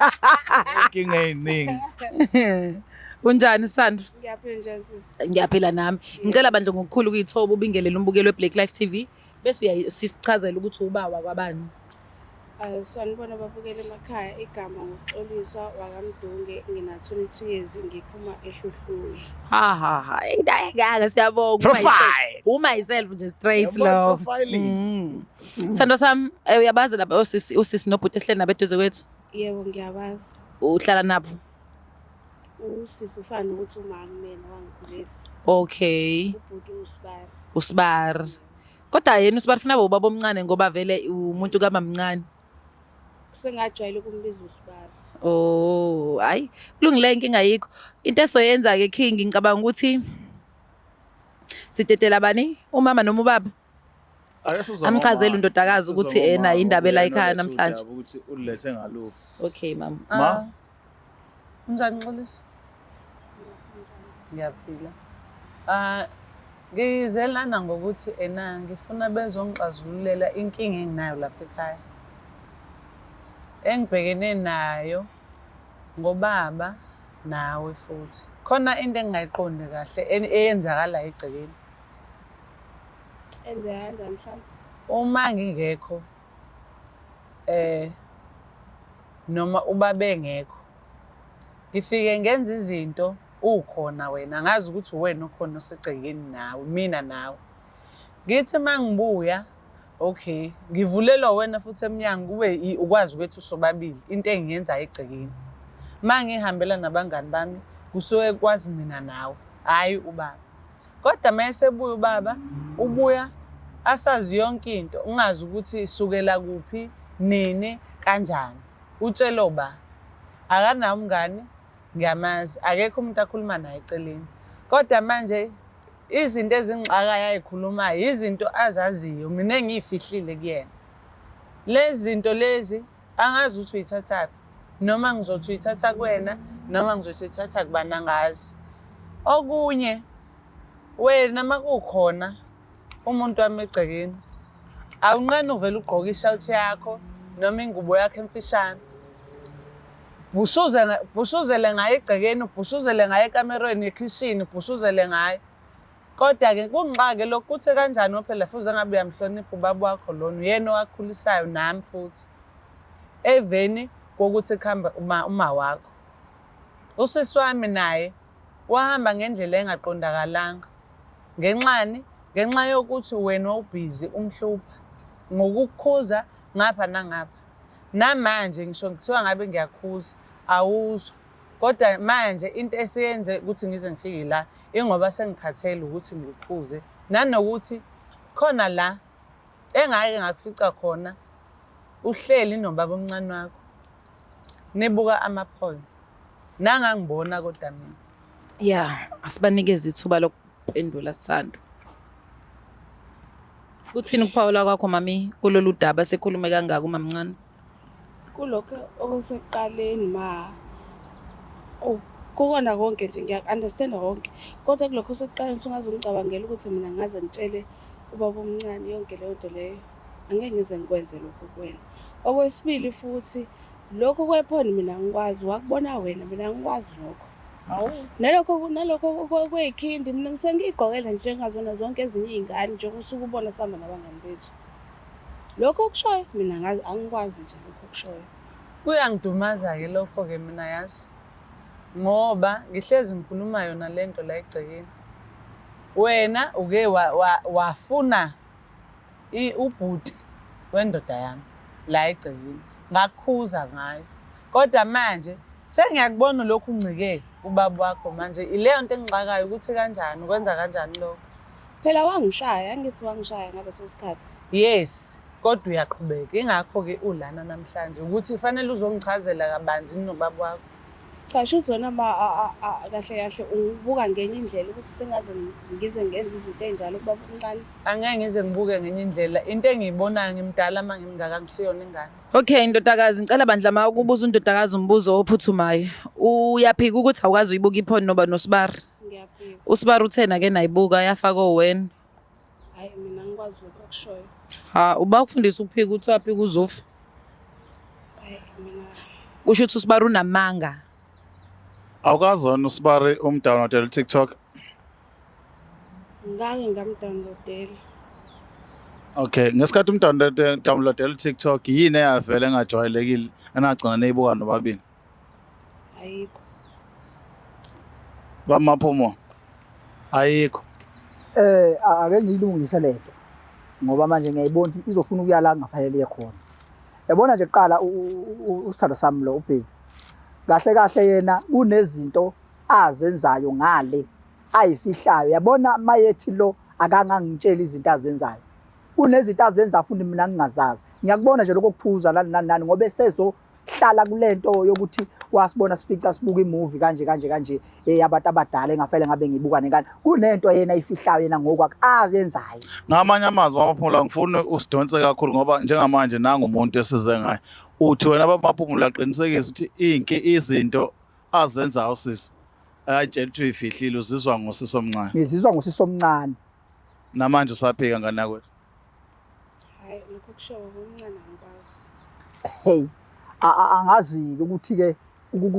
Inkinga eyiningi. Unjani Sandra? Ngiyaphila njani sisi? Ngiyaphila nami. Ngicela bandla ngokukhulu ukuyithoba ubingelele umbukeli weBlack Life TV bese uyasichazela ukuthi ubawa kwabani. Sanibona babukeli emakhaya, igama nguXoliswa wakaMdunge, ngina 22 years ngiphuma eHluhluwe. Ha ha ha. Ingaka siyabonga. Profile. Umyself nje straight Yabona love. profiling. Sandra sami, uyabazi lapha osisi usisi nobhuti esihleli nabo eduze kwethu. Yebo ngiyabazi. Uhlala nabo. Usisi ufana nokuthi uma kumina wangikhulisa. Okay. Ubhuti usibari. Usibari. Kodwa yena usibari funa ubaba omncane ngoba vele umuntu kamamncane. Sengajwayele ukumbiza usibari. Oh, hayi kulungile inkinga ayikho. Into esoyenza ke King ngicabanga ukuthi sidedela bani? Umama noma ubaba? Ake sizwe Amchazele ngomama. undodakazi Sizwe ukuthi ena ngomama indaba ngoba ela uyena ekhaya olethe namhlanje. udaba ukuthi ulethe ngaluphi. Okay mama. Ma? Ah. Unjani Xolisa? Ngiyaphila. Ah, ngize lana ngokuthi ena ngifuna bezongixazululela inkinga enginayo lapha ekhaya. Engibhekene nayo ngobaba nawe futhi. Khona into engingayiqondi kahle eyenzakala egcekeni. Enzeka kanjani mhlawumbe? Uma ngingekho noma ubaba engekho ngifike ngenza izinto ukhona wena, ngazi ukuthi uwena okhona osegcekeni nawe, mina nawe. Ngithi uma ngibuya, okay, ngivulelwa wena futhi emnyango kube ukwazi kwethu sobabili into engiyenzayo egcekeni. Uma ngihambela nabangani bami kusuke kwazi mina nawe, hhayi ubaba. Kodwa uma esebuya ubaba, ubuya asazi yonke into, ungazi ukuthi sukela kuphi, nini, kanjani. Utshelo ba? Akanawo umngani, ngiyamazi, akekho umuntu akhuluma naye eceleni. Kodwa manje izinto ezingixakayo ayikhulumayo izinto azaziyo mina engiyifihlile kuyena. Lezi zinto lezi angazi ukuthi uyithathaphi, noma ngizothi uyithatha kuwena noma ngizothi uyithatha kubani angazi. Okunye wena makukhona umuntu wami egcekeni awunqeni uvele ugqoke ishawuthi yakho noma ingubo yakho emfishane. Bhushuzele ngayo egcekeni, ubhushuzele ngayo ekamerweni, ekhishini, ubhushuzele ngayo. Kodwa-ke kungixake lokhu kuthi kanjani ngoba phela fuze ngabe uyamhlonipha ubaba wakho lona, uyena owakukhulisayo nami futhi. Eveni kokuthi kuhamba uma wakho. Usisi wami naye wahamba ngendlela engaqondakalanga. Ngenxani? Ngenxa yokuthi wena wawubhizi umhlupha ngokukukhuza ngapha nangapha. Namanje ngisho kuthiwa ngabe ngiyakhuza awuzwa. Kodwa manje into esiyenze ukuthi ngize ngifike la ingoba sengikhathele ukuthi ngikukhuze, nanokuthi khona la engake ngakufica khona uhleli nobaba omncane wakho nibuka ama-porn. Nangangibona kodwa mina. Yeah, asibanikeze ithuba lokuphendula sithando. Kuthini ukuphawula kwakho mami kulolu daba sekhulume kangaka umamncane? Kulokho okusekuqaleni ma, oh, kukona konke nje ngiyaku-understand-a konke. Kodwa kulokho osekuqaleni sungaze ungicabangele ukuthi mina ngaze ngitshele ubaba omncane yonke leyo nto leyo. Angeke ngize ngikwenze lokho kuwena. Okwesibili futhi lokhu kwephoni mina angikwazi, wakubona wena mina angikwazi lokho. Nalokho kweyikhindi mina ngisuke ngiyigqokela nje njengazona zonke ezinye iy'ngane njengoba usuke ubona sihamba nabangani bethu. Lokho okushoyo mina ngazi angikwazi nje lokho okushoyo. Kuyangidumaza-ke lokho-ke mina yazi, ngoba ngihlezi ngikhuluma yona le nto la egcekeni. Wena uke wafuna ubhuti wendoda yami la egcekeni, ngakukhuza ngayo. Kodwa manje sengiyakubona lokhu uncike ubaba wakho manje, ileyo nto engixakayo ukuthi kanjani, ukwenza kanjani lokho. Phela wangishaya, angithi wangishaya ngaleso sikhathi. Yes, kodwa uyaqhubeka. Ingakho-ke ulana namhlanje ukuthi fanele uzongichazela kabanzi nobaba wakho. Cha, shuthi wena ma kahle kahle ungibuka ngenye indlela ukuthi sengaze ngize ngenze izinto ey'njalo kubaba omncane. Angeke ngize ngibuke ngenye indlela. Into engiyibonayo ngimdala uma ngimngaka ngisiyona ingane. Okay ndodakazi, ngicela bandla ma ukubuza undodakazi umbuzo ophuthumayo. Uyaphika ukuthi awukazi uyibuka iphone noba noSibari? Ngiyaphika. USibari uthena ke nayibuka yafaka owena. Hayi mina angikwazi lokho akushoyo. Ha, uba ukufundisa ukuphika uthi waphika uzofa. Hayi mina Kusho ukuthi uSibari unamanga. Awukazi wena usibari umdownloadela uTikTok? Ngake ngamdownloadela. Okay, ngesikhathi umdownloadela uTikTok yini eyavela engajwayelekile enagcina niyibuka nobabili? Ayikho. Bamaphumo. Ayikho. Ake ngiyilungise lento ngoba manje ngiyayibona ukuthi izofuna ukuya la kungafanele iye khona. Yabona nje kuqala usithandwa sami lo uBaby. Kahle kahle yena kunezinto azenzayo ngale ayifihlayo. Yabona mayethi lo akangangitsheli izinto azenzayo. Kunezinto azenza futhi mina ngingazazi. Ngiyakubona nje lokho kuphuza nani nani nani ngoba esezo hlala kulento yokuthi wasibona sifica sibuka imovie kanje kanje kanje eyabantu abadala engafele ngabe ngibuka nengane kunento yena ayifihlayo yena ngokwakhe azenzayo. Ngamanye amazwi Maphumulo angifuni usidonse kakhulu ngoba njengamanje nangu umuntu esize ngaye. Uthi wena Maphumulo aqinisekisa ukuthi inki izinto azenzayo sisi ayitshela ukuthi uyifihlile uzizwa ngosisi omncane. Ngizizwa ngosisi omncane. Namanje usaphika ngane yakwethu. Hayi lokho kusho omncane angikwazi. Hey angazi-ke ukuthi-ke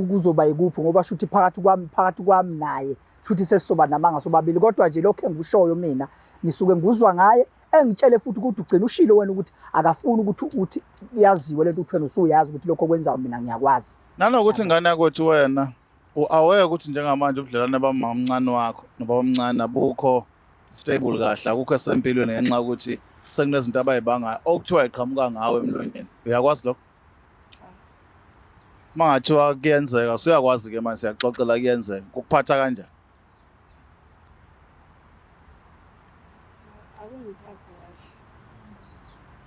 kuzoba yikuphi ngoba shuthi phakathi kwami naye shuthi sesizoba namanga sobabili, kodwa nje lokho engikushoyo mina ngisuke nguzwa ngaye engitshele futhi ukuthi ugcina ushilo wena ukuthi akafuni ukuthi uthi yaziwe lento ukuthi wena usuyazi ukuthi lokho okwenzayo mina ngiyakwazi. Nanokuthi ingane yakwethu wena u-aware ukuthi njengamanje ubudlelwane bamama omncane wakho nobaba omncane abukho stable kahle, akukho esempilweni ngenxa yokuthi sekunezinto abayibangayo okuthiwa iqhamuka ngawe emlonyeni. Uyakwazi lokho? Uma ngathiwa kuyenzeka, usuyakwazi-ke manje siyakuxoxela kuyenzeka. Kukuphatha kanjani? Akungiphathi kahle.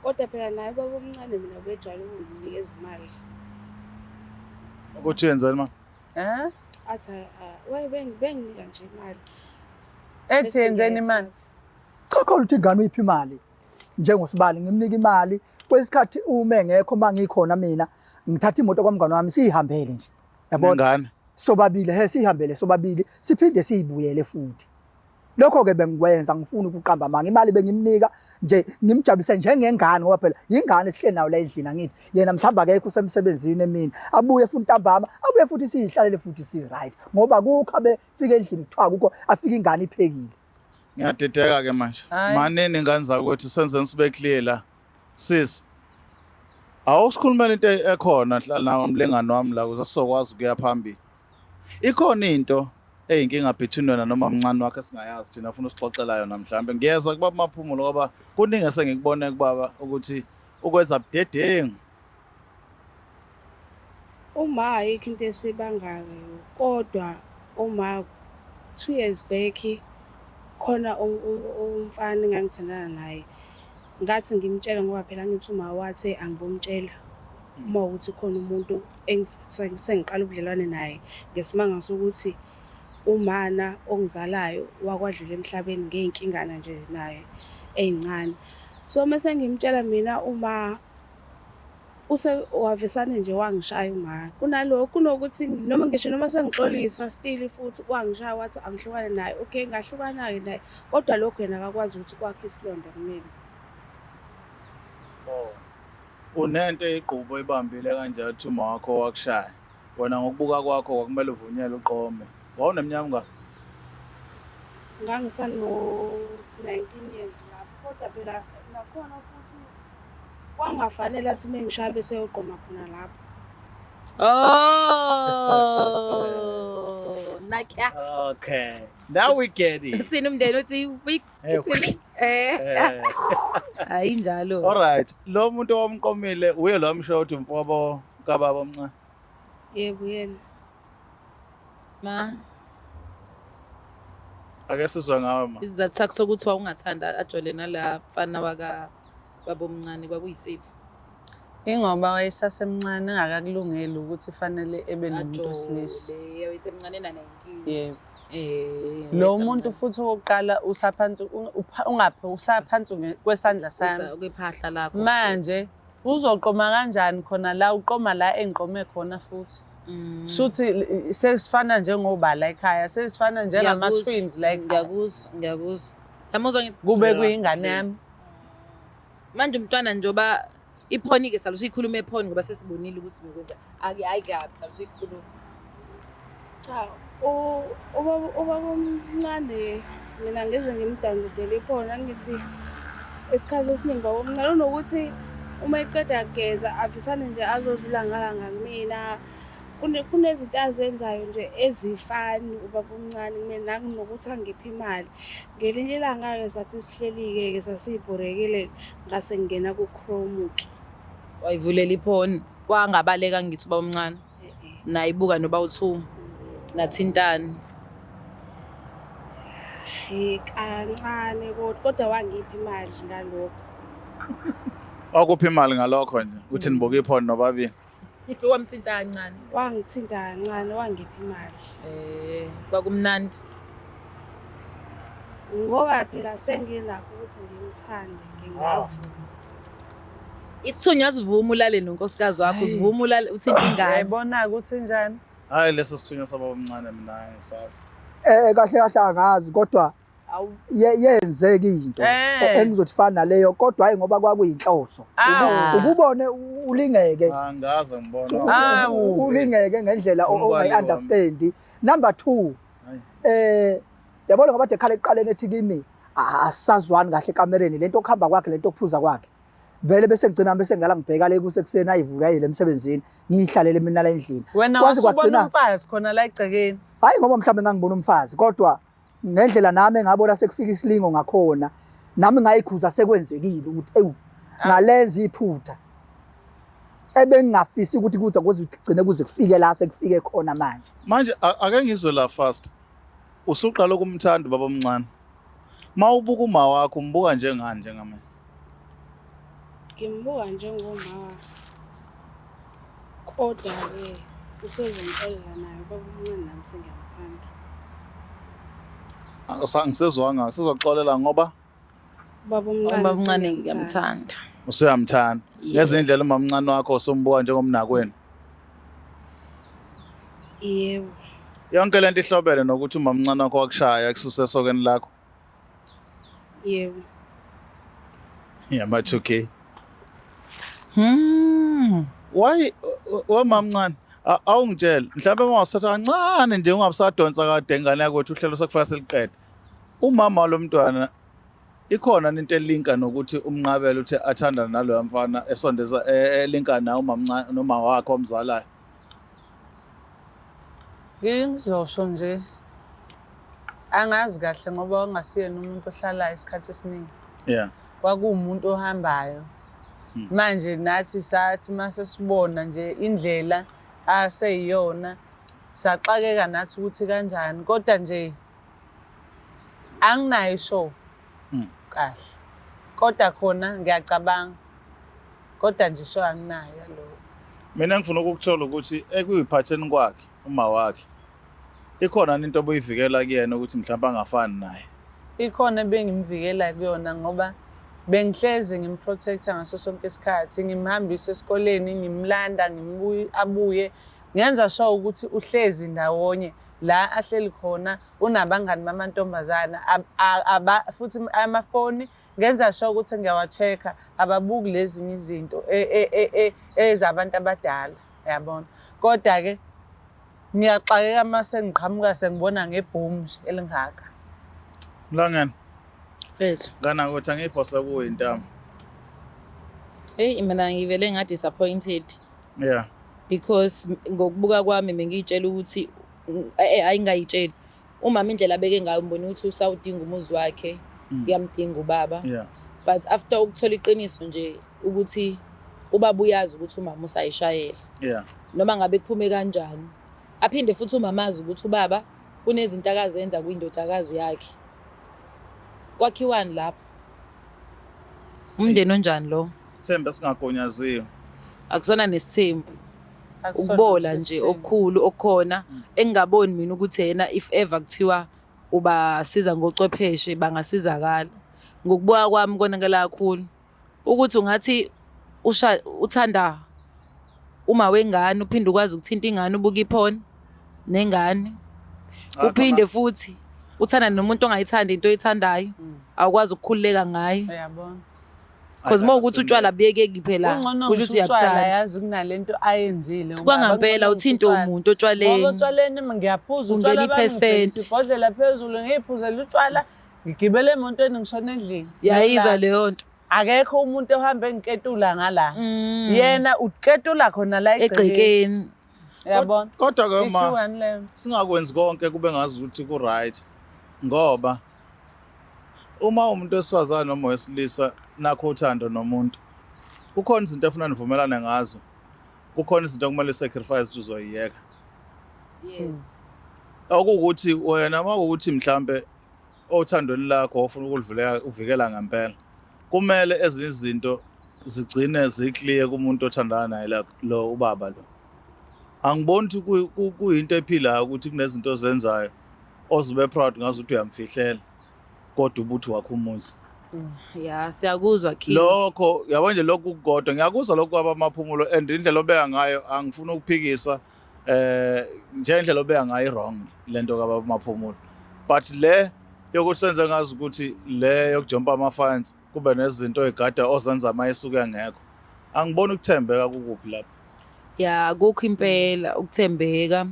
Kodwa phela naye ubaba omncane mina ubejwayele ukunginikeza imali. Ukuthi uyenzeni ma? Eh? Athi waye benginika nje imali. Ethi Bese yenzeni imali? ngiyayithatha. Cha khona ukuthi ingane uyiphi imali njengosibali ngimnika imali kwesikhathi uma engekho uma ngikhona mina ngithatha imoto kwamngane wami siyihambele nje yabona Nengane. Sobabili he sihambele sobabili siphinde siyibuyele futhi. Lokho-ke bengikwenza ngifuna ukuqamba amanga, imali bengimnika nje ngimjabulise njengengane ngoba phela yingane esihleli nayo la endlini angithi yena mhlawumbe akekho usemsebenzini emini abuye futhi ntambama abuye futhi siyihlalele futhi si-right ngoba kukho abefika endlini kuthiwa kukho afike ingane iphekile. Ngiyadideka ke manje. Hhayi. Manini ingane zakwethu senzeni sibe clear la. Sis. Awusikhulumela into ekhona hlala nomlingani wami la ukuze sizokwazi ukuya phambili. Ikhona into eyinkinga between wena noma mncane wakho esingayazi thina ufuna usixoxela yona mhlambe. Ngiyeza kubaba Maphumulo ngoba kuningi esengikubone kubaba ukuthi ukwenza budedengu. Uma ayikho into esibangayo kodwa uma 2 years back khona umfana engangithandana naye, ngathi ngimtshela ngoba phela ngithi uma wathi angibomtshela uma ukuthi khona umuntu sengiqala ubudlelwane naye, ngesimanga sokuthi umana ongizalayo wakwadlula emhlabeni ngey'nkingana nje naye ey'ncane. So mase ngimtshela mina uma use wavesane nje wangishaya uma kunalokho kunokuthi noma ngisho noma sengixolisa still futhi wangishaya wathi angihlukane naye. Okay, ngahlukana-ke naye kodwa lokho yena akakwazi ukuthi kwakhe isilonda kumina. Unento eyigqubo ebambile kanje athi uma wakho wakushaya. Wena ngokubuka kwakho kwakumele uvunyelwe uqome. Wawuneminyaka mingaki? Ngangisano-19 years lapho kodwa phela nakhona futhi kwangafanele athi uma engishaya bese eyoqoma khona lapho. Oh, nakya. Okay. Now we get it. Uthini umndeni uthi we uthini? Hayi njalo. All right. Lo muntu owamqomile uye lo amsho ukuthi umfowabo kababa omncane. Yebo yena. Ma, Ake sizwe ngawe ma. Isizathu sakho sokuthi wawungathanda ajole nala mfana waka baba omncane kwakuyisiphi? Ingoba wayesasemncane engakakulungeli ukuthi fanele ebe nomuntu wesilisa. Ajole, wayesemncane na-19. Yebo. Lo Lo muntu futhi okokuqala usaphansi ungaphi usaphansi kwesandla sami. Kwephahla lakho. Manje uzoqoma kanjani khona la uqoma la engiqome khona futhi. Shuthi sesifana njengobala ekhaya, sesifana njengama twins la ekhaya. Ngiyakuzwa, ngiyakuzwa. Yamuzwa ngithi Kube kuyingane yami. Manje umntwana njengoba iphoni-ke salo siyikhuluma ephoni ngoba sesibonile ukuthi bekwenza ake hayi kabi salo siyikhuluma. Cha, ubaba omncane mina ngize ngimdownloadele iphone angithi isikhathi esiningi baba omncane unokuthi uma eqeda kugeza avisane nje azodlula ngala ngakumina. Kunezinto azenzayo nje ezifani ubaba omncane kumina nanokuthi angiphe imali. Ngelinye ilanga-ke sathi sihleli-ke ke sasibhorekile ngase ngingena ku-Chrome-ke. Wayivulela iphone wangabaleka ngithi ubaba omncane. Nayibuka noba u-two nathintani. Hhayi kancane kodwa kodwa wangipha imali ngalokho. Wakuphi imali ngalokho nje uthi nibuka iphone nobabili. Wamthinta kancane. Wangithinta kancane wangipha imali. Eh, kwakumnandi. Ngoba phela senginakho ukuthi ngimthande ngingavuma. Isithunywa sivuma ulale nonkosikazi wakho, sivuma ulale uthinte ingane. Uyayibona-ke ukuthi njani? Hayi leso sithunywa sababa omncane mina ngisazi. Eh kahle kahle angazi kodwa Awu. Yenzeka into engizothi fana naleyo kodwa hayi ngoba kwakuyinhloso. Awu. Ukubone ulingeke. Angaze ngibone. Awu. Ulingeke ngendlela Ufuna ukwaliwa. ongayi-understand. Number 2, Hayi. yabona ngoba ekhala ekuqaleni ethi kimi asisazwani kahle ekamereni lento okuhamba kwakhe lento okuphuza kwakhe. Vele bese ngigcina bese ngilala ngibheka le kusekuseni ayivuka ayile emsebenzini ngiyihlalele mina la endlini. Wena Kwaze wasubona kwagcina umfazi khona la egcekeni. hayi ngoba mhlawumbe ngangibona umfazi kodwa ngendlela nami engabona sekufika isilingo ngakhona nami ngayikhuza sekwenzekile ukuthi ewu ngalenza iphutha ebengingafisi ukuthi kude kuze kugcine kuze kufike la sekufike khona manje. Manje ake ngizwe la fast. Usuqala ukumthanda ubaba omncane. Mawubuka uma wakho umbuka njengani njengamanje? Ngimbuka njengomama. Kodwa-ke usezongixolela naye ubaba omncane nami sengiyamthanda. Angisezwanga, sizoxolela ngoba Ubaba omncane Ubaba omncane sengiyamthanda. ngiyamthanda. usuyamthanda. Yeah. Ngezinye indlela umama omncane wakho usumbuka njengomnakwenu. Yebo. Yonke lento ihlobene nokuthi umama omncane wakho wakushaya kususe esokeni lakho. Yebo. Yama 2K. Why wemama omncane awungitshele mhlawumbe uma wasithatha kancane nje ungabusadonsa kade ingane yakho uthi uhlelo sekufanele seliqede. Umama lomntwana ikhona into elinka nokuthi umnqabele uthi athandane naloya mfana esondeza elinka nawe umamncane noma wakhe omzalayo. Ngizosho nje angazi kahle ngoba wangasiyena umuntu ohlalayo isikhathi esiningi. Kwakuwumuntu ohambayo. Manje nathi sathi mase sibona nje indlela aseyiyona saxakeka nathi ukuthi kanjani kodwa nje anginayo ishow kahle. Kodwa khona ngiyacabanga kodwa nje ishow anginayo yalokho. Mina ngifuna ukukuthola ukuthi ekuyiphatheni kwakhe uma wakhe ikhona into obuyivikela kuyena ukuthi mhlawumbe angafani naye. Ikhona ebengimvikela kuyona ngoba bengihlezi ngimprotecta ngaso sonke isikhathi, ngimhambisa esikoleni, ngimlanda, ngimbuye abuye, ngenza sure ukuthi uhlezi ndawonye la ahleli khona unabangani bamantombazana futhi amafoni ngenza sure ukuthi ngiyawa-check-a ababuki lezinye izinto ezabantu abadala yabona. Kodwa-ke ngiyaxakeka uma sengiqhamuka sengibona ngebhomu nje elingaka. Mlangeni. Mfethu. Ngana ukuthi angiphose kuwe intamo. Hey mina ngivele nga disappointed. Because ngokubuka kwami bengiyitshela ukuthi ayingayitsheli. Umama indlela abeke ngayo ngibona ukuthi usawudinga umuzi wakhe, uyamdinga ubaba. But after ukuthola iqiniso nje ukuthi ubaba uyazi ukuthi umama usayishayela. Noma ngabe kuphume kanjani. Aphinde futhi umama azi ukuthi ubaba kunezinto akazenza kwindodakazi yakhe. Kwakhiwani lapho? Umndeni onjani lo? Sithembe singagunyaziwe. Akusona nesithembu. Ukubola nje okukhulu okukhona engingaboni mina ukuthi yena if ever kuthiwa ubasiza ngocwepheshe bangasizakala. Ngokubuka kwami konakala kakhulu ukuthi ungathi uthanda uma wengane uphinde ukwazi ukuthinta ingane ubuka iphone nengane. Uphinde futhi uthanda nomuntu ongayithandi into oyithandayo, awukwazi ukukhululeka ngayo. Uyabona. Because uma ukuthi utshwala buyekeki phela, Kungcono kusho ukuthi ngisho utshwala uyabuthanda. yazi kunalento ayenzile ubaba. Kwangampela Kungcono uthinta ngisho utshwala. umuntu otshwaleni. Ngoba otshwaleni ngiyaphuza Kungena utshwala bami, i-percent. ngibhekisa ibhodlela phezulu ngiyiphuzele utshwala ngigibele emotweni ngishona endlini. Yayizwa Ngilala. leyo nto. Akekho umuntu ohambe engiketula ngala. Yena uketula khona la egcekeni. Egcekeni. Uyabona? Kodwa ke ma Ithiwani leyo? singakwenzi konke kube ngazi ukuthi ku right ngoba uma umuntu wesifazane noma wesilisa nakho uthando nomuntu kukhona izinto efuna nivumelane ngazo, kukhona izinto okumele sacrifice ukuthi uzoyiyeka. Okuwukuthi wena uma kuwukuthi mhlambe othandweni lakho ofuna ukulivuleka uvikela ngempela, kumele ezinye izinto zigcine zikliye kumuntu othandana naye lo ubaba lo. Angiboni ukuthi kuyinto ephilayo ukuthi kunezinto ozenzayo ozobe proud ngazo ukuthi uyamfihlela kodwa ubuthi wakho umuzi. Ya, siyakuzwa King. Lokho yabo nje lokhu kukodwa ngiyakuzwa lokhu kwabamaphumulo and indlela obeka ngayo angifuni ukuphikisa njengendlela obeka ngayo i-wrong lento kabamaphumulo, but le yokuthi senze ngazi ukuthi le yokujumpa ama-fence kube nezinto oy'gada ozenza uma esuke engekho, angiboni ukuthembeka kukuphi lapho. Ya, kukho impela ukuthembeka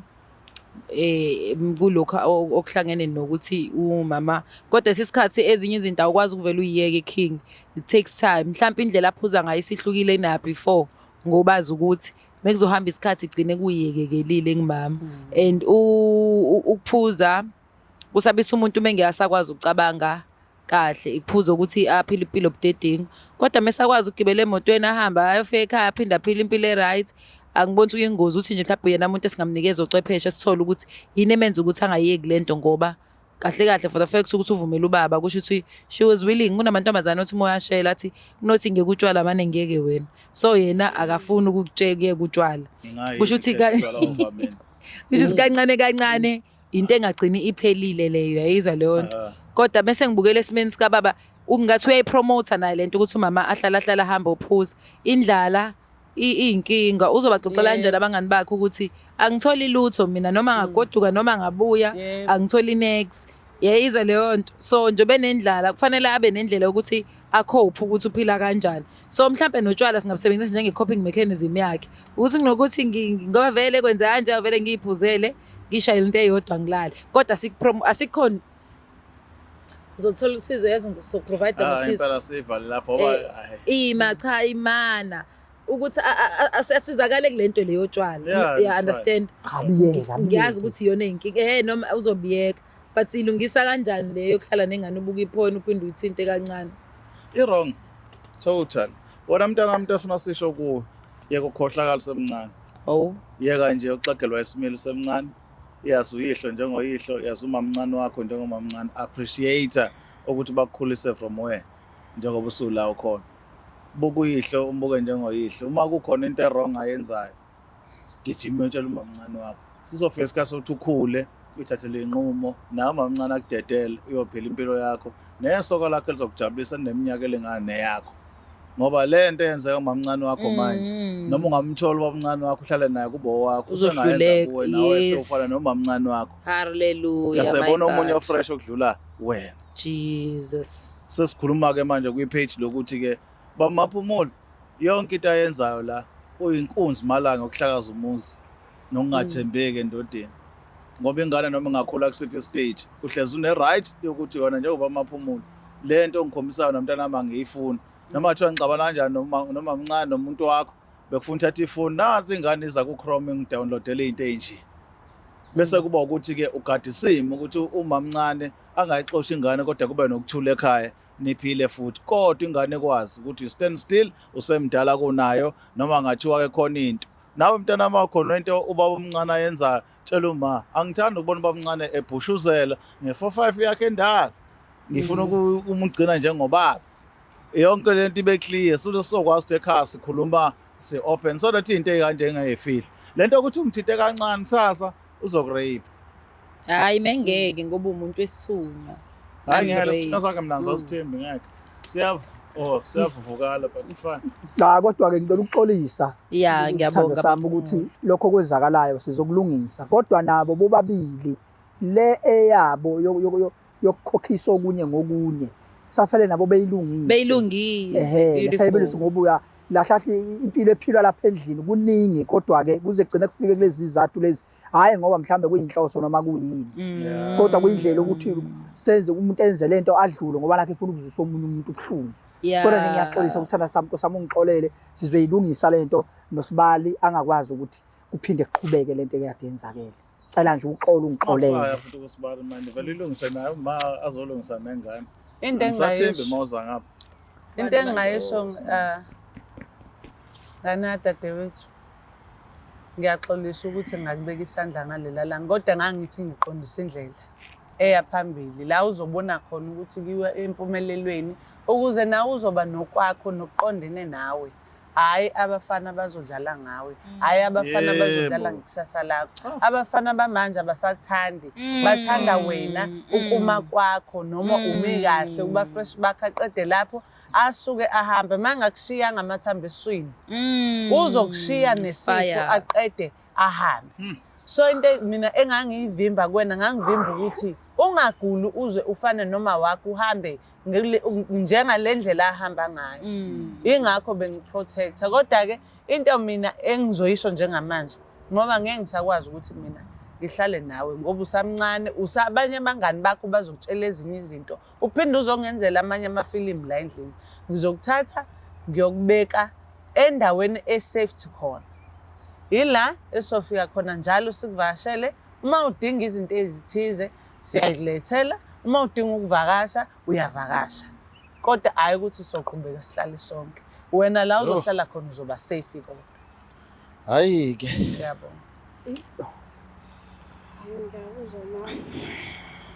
kulokhu okuhlangene nokuthi umama, kodwa isikhathi ezinye izinto awukwazi ukuvela uyiyeke King, it takes time. Mhlawumbe indlela aphuza ngayo isihlukile na before, ngobazi ukuthi mekuzohamba isikhathi igcine kuyiyekekelile ngimama. And ukuphuza kusabisa umuntu uma engeyasakwazi ukucabanga kahle, ikuphuza ukuthi aphile impilo budedengu, kodwa mesakwazi ukugibela emotweni ahambe ayofika ekhaya aphinde aphile impilo e-right. Angiboni ukuthi kuyingozi ukuthi nje mhlawumbe yena umuntu esingamnikeza ocwepheshe sithole ukuthi yini emenza ukuthi angayeki lento, ngoba kahle kahle for the fact ukuthi uvumele ubaba kusho ukuthi she was willing. Kunamantombazane othi uma uyashela athi kunothi ngeke utshwala mane ngiyeke wena, so yena akafuni ukukutsheka utshwala, kusho ukuthi kusho ukuthi kancane kancane into engagcini iphelile leyo, yayizwa leyo nto. Kodwa bese ngibukela esimeni sikababa ungathi uyayipromotha naye lento ukuthi umama ahlala ahlala ahambe ophuza. Indlala iyinkinga, uzobaxoxela kanjani abangani bakhe ukuthi angitholi lutho mina noma ngagoduka noma ngabuya angitholi next, yayizwa leyo nto. So nje benendlala kufanele abe nendlela yokuthi akhophe ukuthi uphila kanjani. So mhlambe notshwala singabusebenzisa njenge-coping mechanism yakhe, ukuthi kunokuthi ngoba vele kwenza kanje vele ngiyiphuzele ngishayele into eyodwa ngilale, kodwa asikhona uzothola usizo, yazi ngizoprovide ngosizo. Impela sivale lapho ngoba ima cha imana ukuthi asizakale kule nto leyo tshwala, ya understand. Cha biyeka, ngiyazi ukuthi iyona inkinga noma uzobiyeka, but silungisa kanjani leyo yokuhlala nengane ubuka iphone uphinde uyithinte kancane? I-wrong total. Wena mntana umuntu afuna sisho kuwe, yeka ukukhohlakala usemncane. Oh, yeka nje uxagelwa isimilo usemncane, yazi uyihlo njengoyihlo, yazi umamncane wakho njengomamncane, appreciate ukuthi bakukhulise from where njengoba usula ukhona. Buka uyihlo umbuke njengoyihlo, uma kukhona into e-wrong ayenzayo gijima uyotshela umamncane wakho. Sizofika isikhathi sokuthi ukhule uyithathele inqumo, nawe umamncane akudedele uyophila impilo yakho nesoka lakho elizokujabulisa neminyaka elingana neyakho, ngoba le nto eyenzeka kumamncane wakho manje noma ungamthola ubabamncane wakho uhlale naye kube owakho, usengayenza kuwe nawe sewufana nomamncane wakho. Hallelujah. Yasebona omunye ofresh okudlula wena. Jesus. Sesikhuluma ke manje kwi-page lokuthi ke bamaphumulo yonke into ayenzayo la uyinkunzi malanga okuhlakaza umuzi nokungathembeki endodeni, ngoba ingane noma ingakhula kusiphi stage uhlezi une right yokuthi yona njengoba amaphumulo le nto ongikhombisayo nomntana wami angiyifuni, noma kuthiwa ngixabana kanjani noma mncane nomuntu wakho bekufuna uthatha ifoni nansi ingane iza ku Chrome ngidownloadele into enje, bese kuba ukuthi ke ugada isimo ukuthi uma mncane angayixoshi ingane kodwa kube nokuthula ekhaya niphile futhi, kodwa ingane ikwazi ukuthi you stand still usemdala kunayo noma ngathiwa ke khona into nawe mntana wakho nento ubaba omncane ayenzayo, tshela uma angithandi ukubona ubaba omncane ebhushuzela nge-4-5 yakhe endala, ngifuna ukumgcina njengobaba, yonke lento ibe clear so sizokwazi ukuthi ekhaya sikhuluma si open so that into eyikanje engayifihli lento ukuthi ungithinte kancane kusasa uzokurape. Hayi mengeke ngoba umuntu wesithunywa. Hayi ngeke lesithunywa sakhe mina ngisasithembi ngeke. Siyavuvukala but fine. Cha kodwa ke ngicela ukuxolisa. Ya ngiyabonga sami ukuthi lokho kwenzakalayo sizokulungisa, kodwa nabo bobabili le eyabo yokukhokhisa okunye ngokunye Safele nabo beyilungise. Beyilungise. Ehhe, Beautiful. belungise ngoba uya lahlahle impilo ephilwa lapha endlini kuningi kodwa ke kuze kugcine kufike kulezi zizathu lezi hhayi ngoba mhlambe kuyinhloso noma kuyini kodwa kuyindlela ukuthi senze umuntu enze lento adlule ngoba nakhe efuna ukuzwisa omunye umuntu ubuhlungu. Kodwa nje ngiyaxolisa kusithanda sami, Nkosi yami ungixolele, sizoyilungisa lento nosibali angakwazi ukuthi kuphinde kuqhubeke lento ekade yenzakele. Cela nje uxolo ungixolele. Usaya futhi kusibali manje vele ilungise naye uma azolungisa nengane. Into Angisathembi engingayisho uma uza ngapha. into engingayisho ngane kadadewethu, ngiyaxolisa ukuthi ngakubeka isandla ngalela langa, kodwa ngangithi ngiqondisa indlela eya phambili la uzobona khona ukuthi kuyiwa empumelelweni, ukuze nawe uzoba nokwakho nokuqondene nawe. Hhayi abafana abazodlala ngawe, hhayi abafana abazodlala ngekusasa lakho. Abafana bamanje abasakuthandi, bathanda wena ukuma kwakho noma umi kahle, ukuba fresh bakho, aqede lapho asuke ahambe. Uma engakushiya ngamathambo esiswini, uzokushiya nesifo aqede ahambe. So into mina engangiyivimba kuwena, ngangivimba ukuthi ungaguli uze ufane noma wakho, uhambe njengale ndlela ahamba ngayo. Ingakho bengiprotector. Kodwa-ke into mina engizoyisho njengamanje, ngoba ngeke ngisakwazi ukuthi mina ngihlale nawe ngoba usamncane, abanye abangani bakho bazokutshela ezinye izinto, uphinde uzongenzela amanye amafilimu la endlini. Ngizokuthatha ngiyokubeka endaweni e-safety khona. Yila esofika khona njalo sikuvakashele. Uma udinga izinto ezithize siyakulethela, uma udinga ukuvakasha uyavakasha. Kodwa hhayi ukuthi soqhubeka sihlale sonke. Wena la uzohlala khona uzoba safe kodwa. Hhayi-ke. Ngiyabonga. Hayi, ngiyakuzwa ma,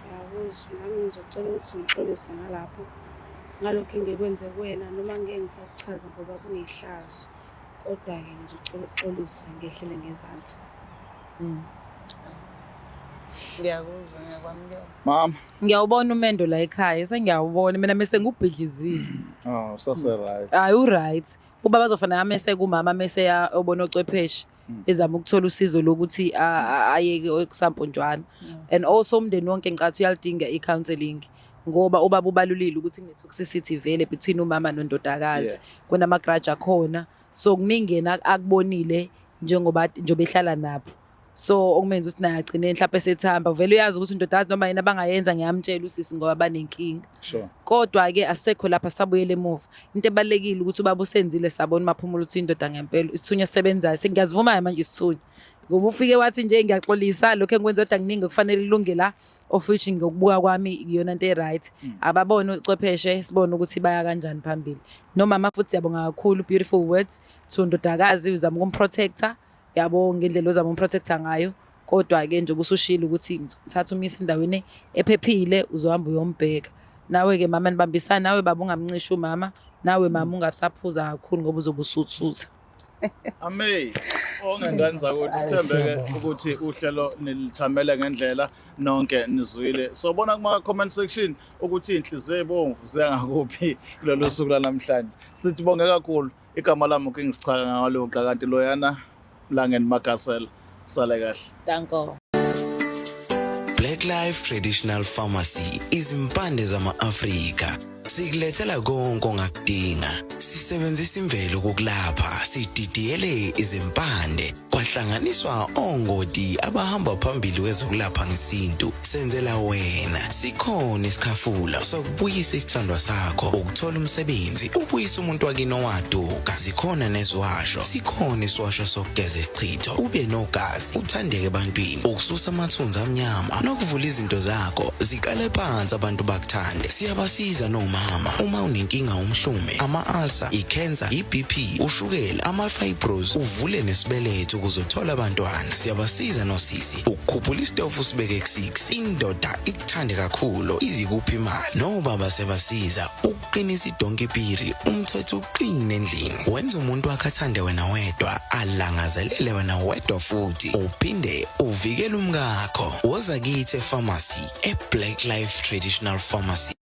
ngiyakuzwa. Nami ngizocela ukuthi ngixolise ngalapho, ngalokhu engikwenze kuwena, noma ngeke ngisakuchaza ngoba kuyihlazo. Kodwa-ke ngizocela ukuxolisa ngehlele ngezansi. Ngiyakuzwa, ngiyakwamukela. Mama. Ngiyawubona umendo la ekhaya, sengiyawubona mina mese ngubhidlizile. Oh, usase right. Hayi u-right. Ubaba azofana amese kumama mese obona ocwepheshe ezama ukuthola usizo lokuthi ayeke okusamponjwana. And also umndeni wonke ngicathi uyalidinga i-counselling ngoba ubaba ubalulile ukuthi kune-toxicity vele between umama nondodakazi. Kunama-grudge akhona. So kuningi yena akubonile njengoba njengoba ehlala nabo. So okumenza ukuthi naye agcine mhlawumbe esethamba vele uyazi ukuthi indodakazi noma yena abangayenza ngiyamtshela usisi ngoba banenkinga. Kodwa-ke asisekho lapha, sabuyela emuva. Into ebalulekile ukuthi ubaba usenzile sabona uMaphumulo ukuthi indoda ngempela, isithunywa esisebenzayo. Sengiyazivuma-ke manje isithunywa. Ngoba ufike wathi nje ngiyaxolisa lokhu engikwenza kodwa kuningi okufanele kulunge la, of which ngokubuka kwami iyona nto e-right. Ababone ucwepheshe sibone ukuthi baya kanjani phambili. Nomama futhi siyabonga kakhulu, beautiful words to ndodakazi, uzama ukumprotector yabo ngendlela ozama umprotector ngayo. Kodwa-ke njengoba usushilo ukuthi ngizomthatha umyise endaweni ephephile, uzohamba uyombheka. Nawe-ke mama nibambisane, nawe baba ungamncishi umama, nawe mama ungabisaphuza kakhulu ngoba uzobe usuthutha. Ame, onke ngane zakuthi sithembeke ukuthi uhlelo nilithamele ngendlela nonke nizwile. Sobona kuma comment section ukuthi inhliziyo ebomvu ziyangakuphi kulolu suku lanamhlanje. Sithi bonke kakhulu. Igama lami uKing Sichaka ngawaluqa kanti loyana Mlangeni Magasela. Sale kahle. Danko. Black Life Traditional Pharmacy izimpande zama-Afrika. Sikulethela konke ongakudinga. Sisebenzisa imvelo ukukulapha, sididiyele izimpande, kwahlanganiswa ongoti abahamba phambili kwezokulapha ngesintu. Senzela wena. Sikhona isikhafula sokubuyisa isithandwa sakho, ukuthola umsebenzi, ubuyise umuntu wakini owaduka. Zikhona neziwasho. Sikhona isiwasho sokugeza isichitho, ube nogazi, uthandeke ebantwini, ukususa amathunzi amnyama nokuvula izinto zakho ziqale phansi abantu bakuthande. Siyabasiza nomama uma unenkinga umhlume, ama-ulcer, i-cancer, i-BP, ushukela, ama-fibros, uvule nesibeletho ukuze uthole abantwana. Siyabasiza nosisi ukukhuphula isitofu usibeke ku-6, indoda ikuthande kakhulu izikuphi imali. Nobaba siyabasiza ukuqinisa idonkipiri, umthetho uqine endlini, wenza umuntu wakhe athande wena wedwa, alangazelele wena wedwa futhi uphinde uvikele umkakho. Woza kithi epharmacy, e-Black Life Traditional Pharmacy.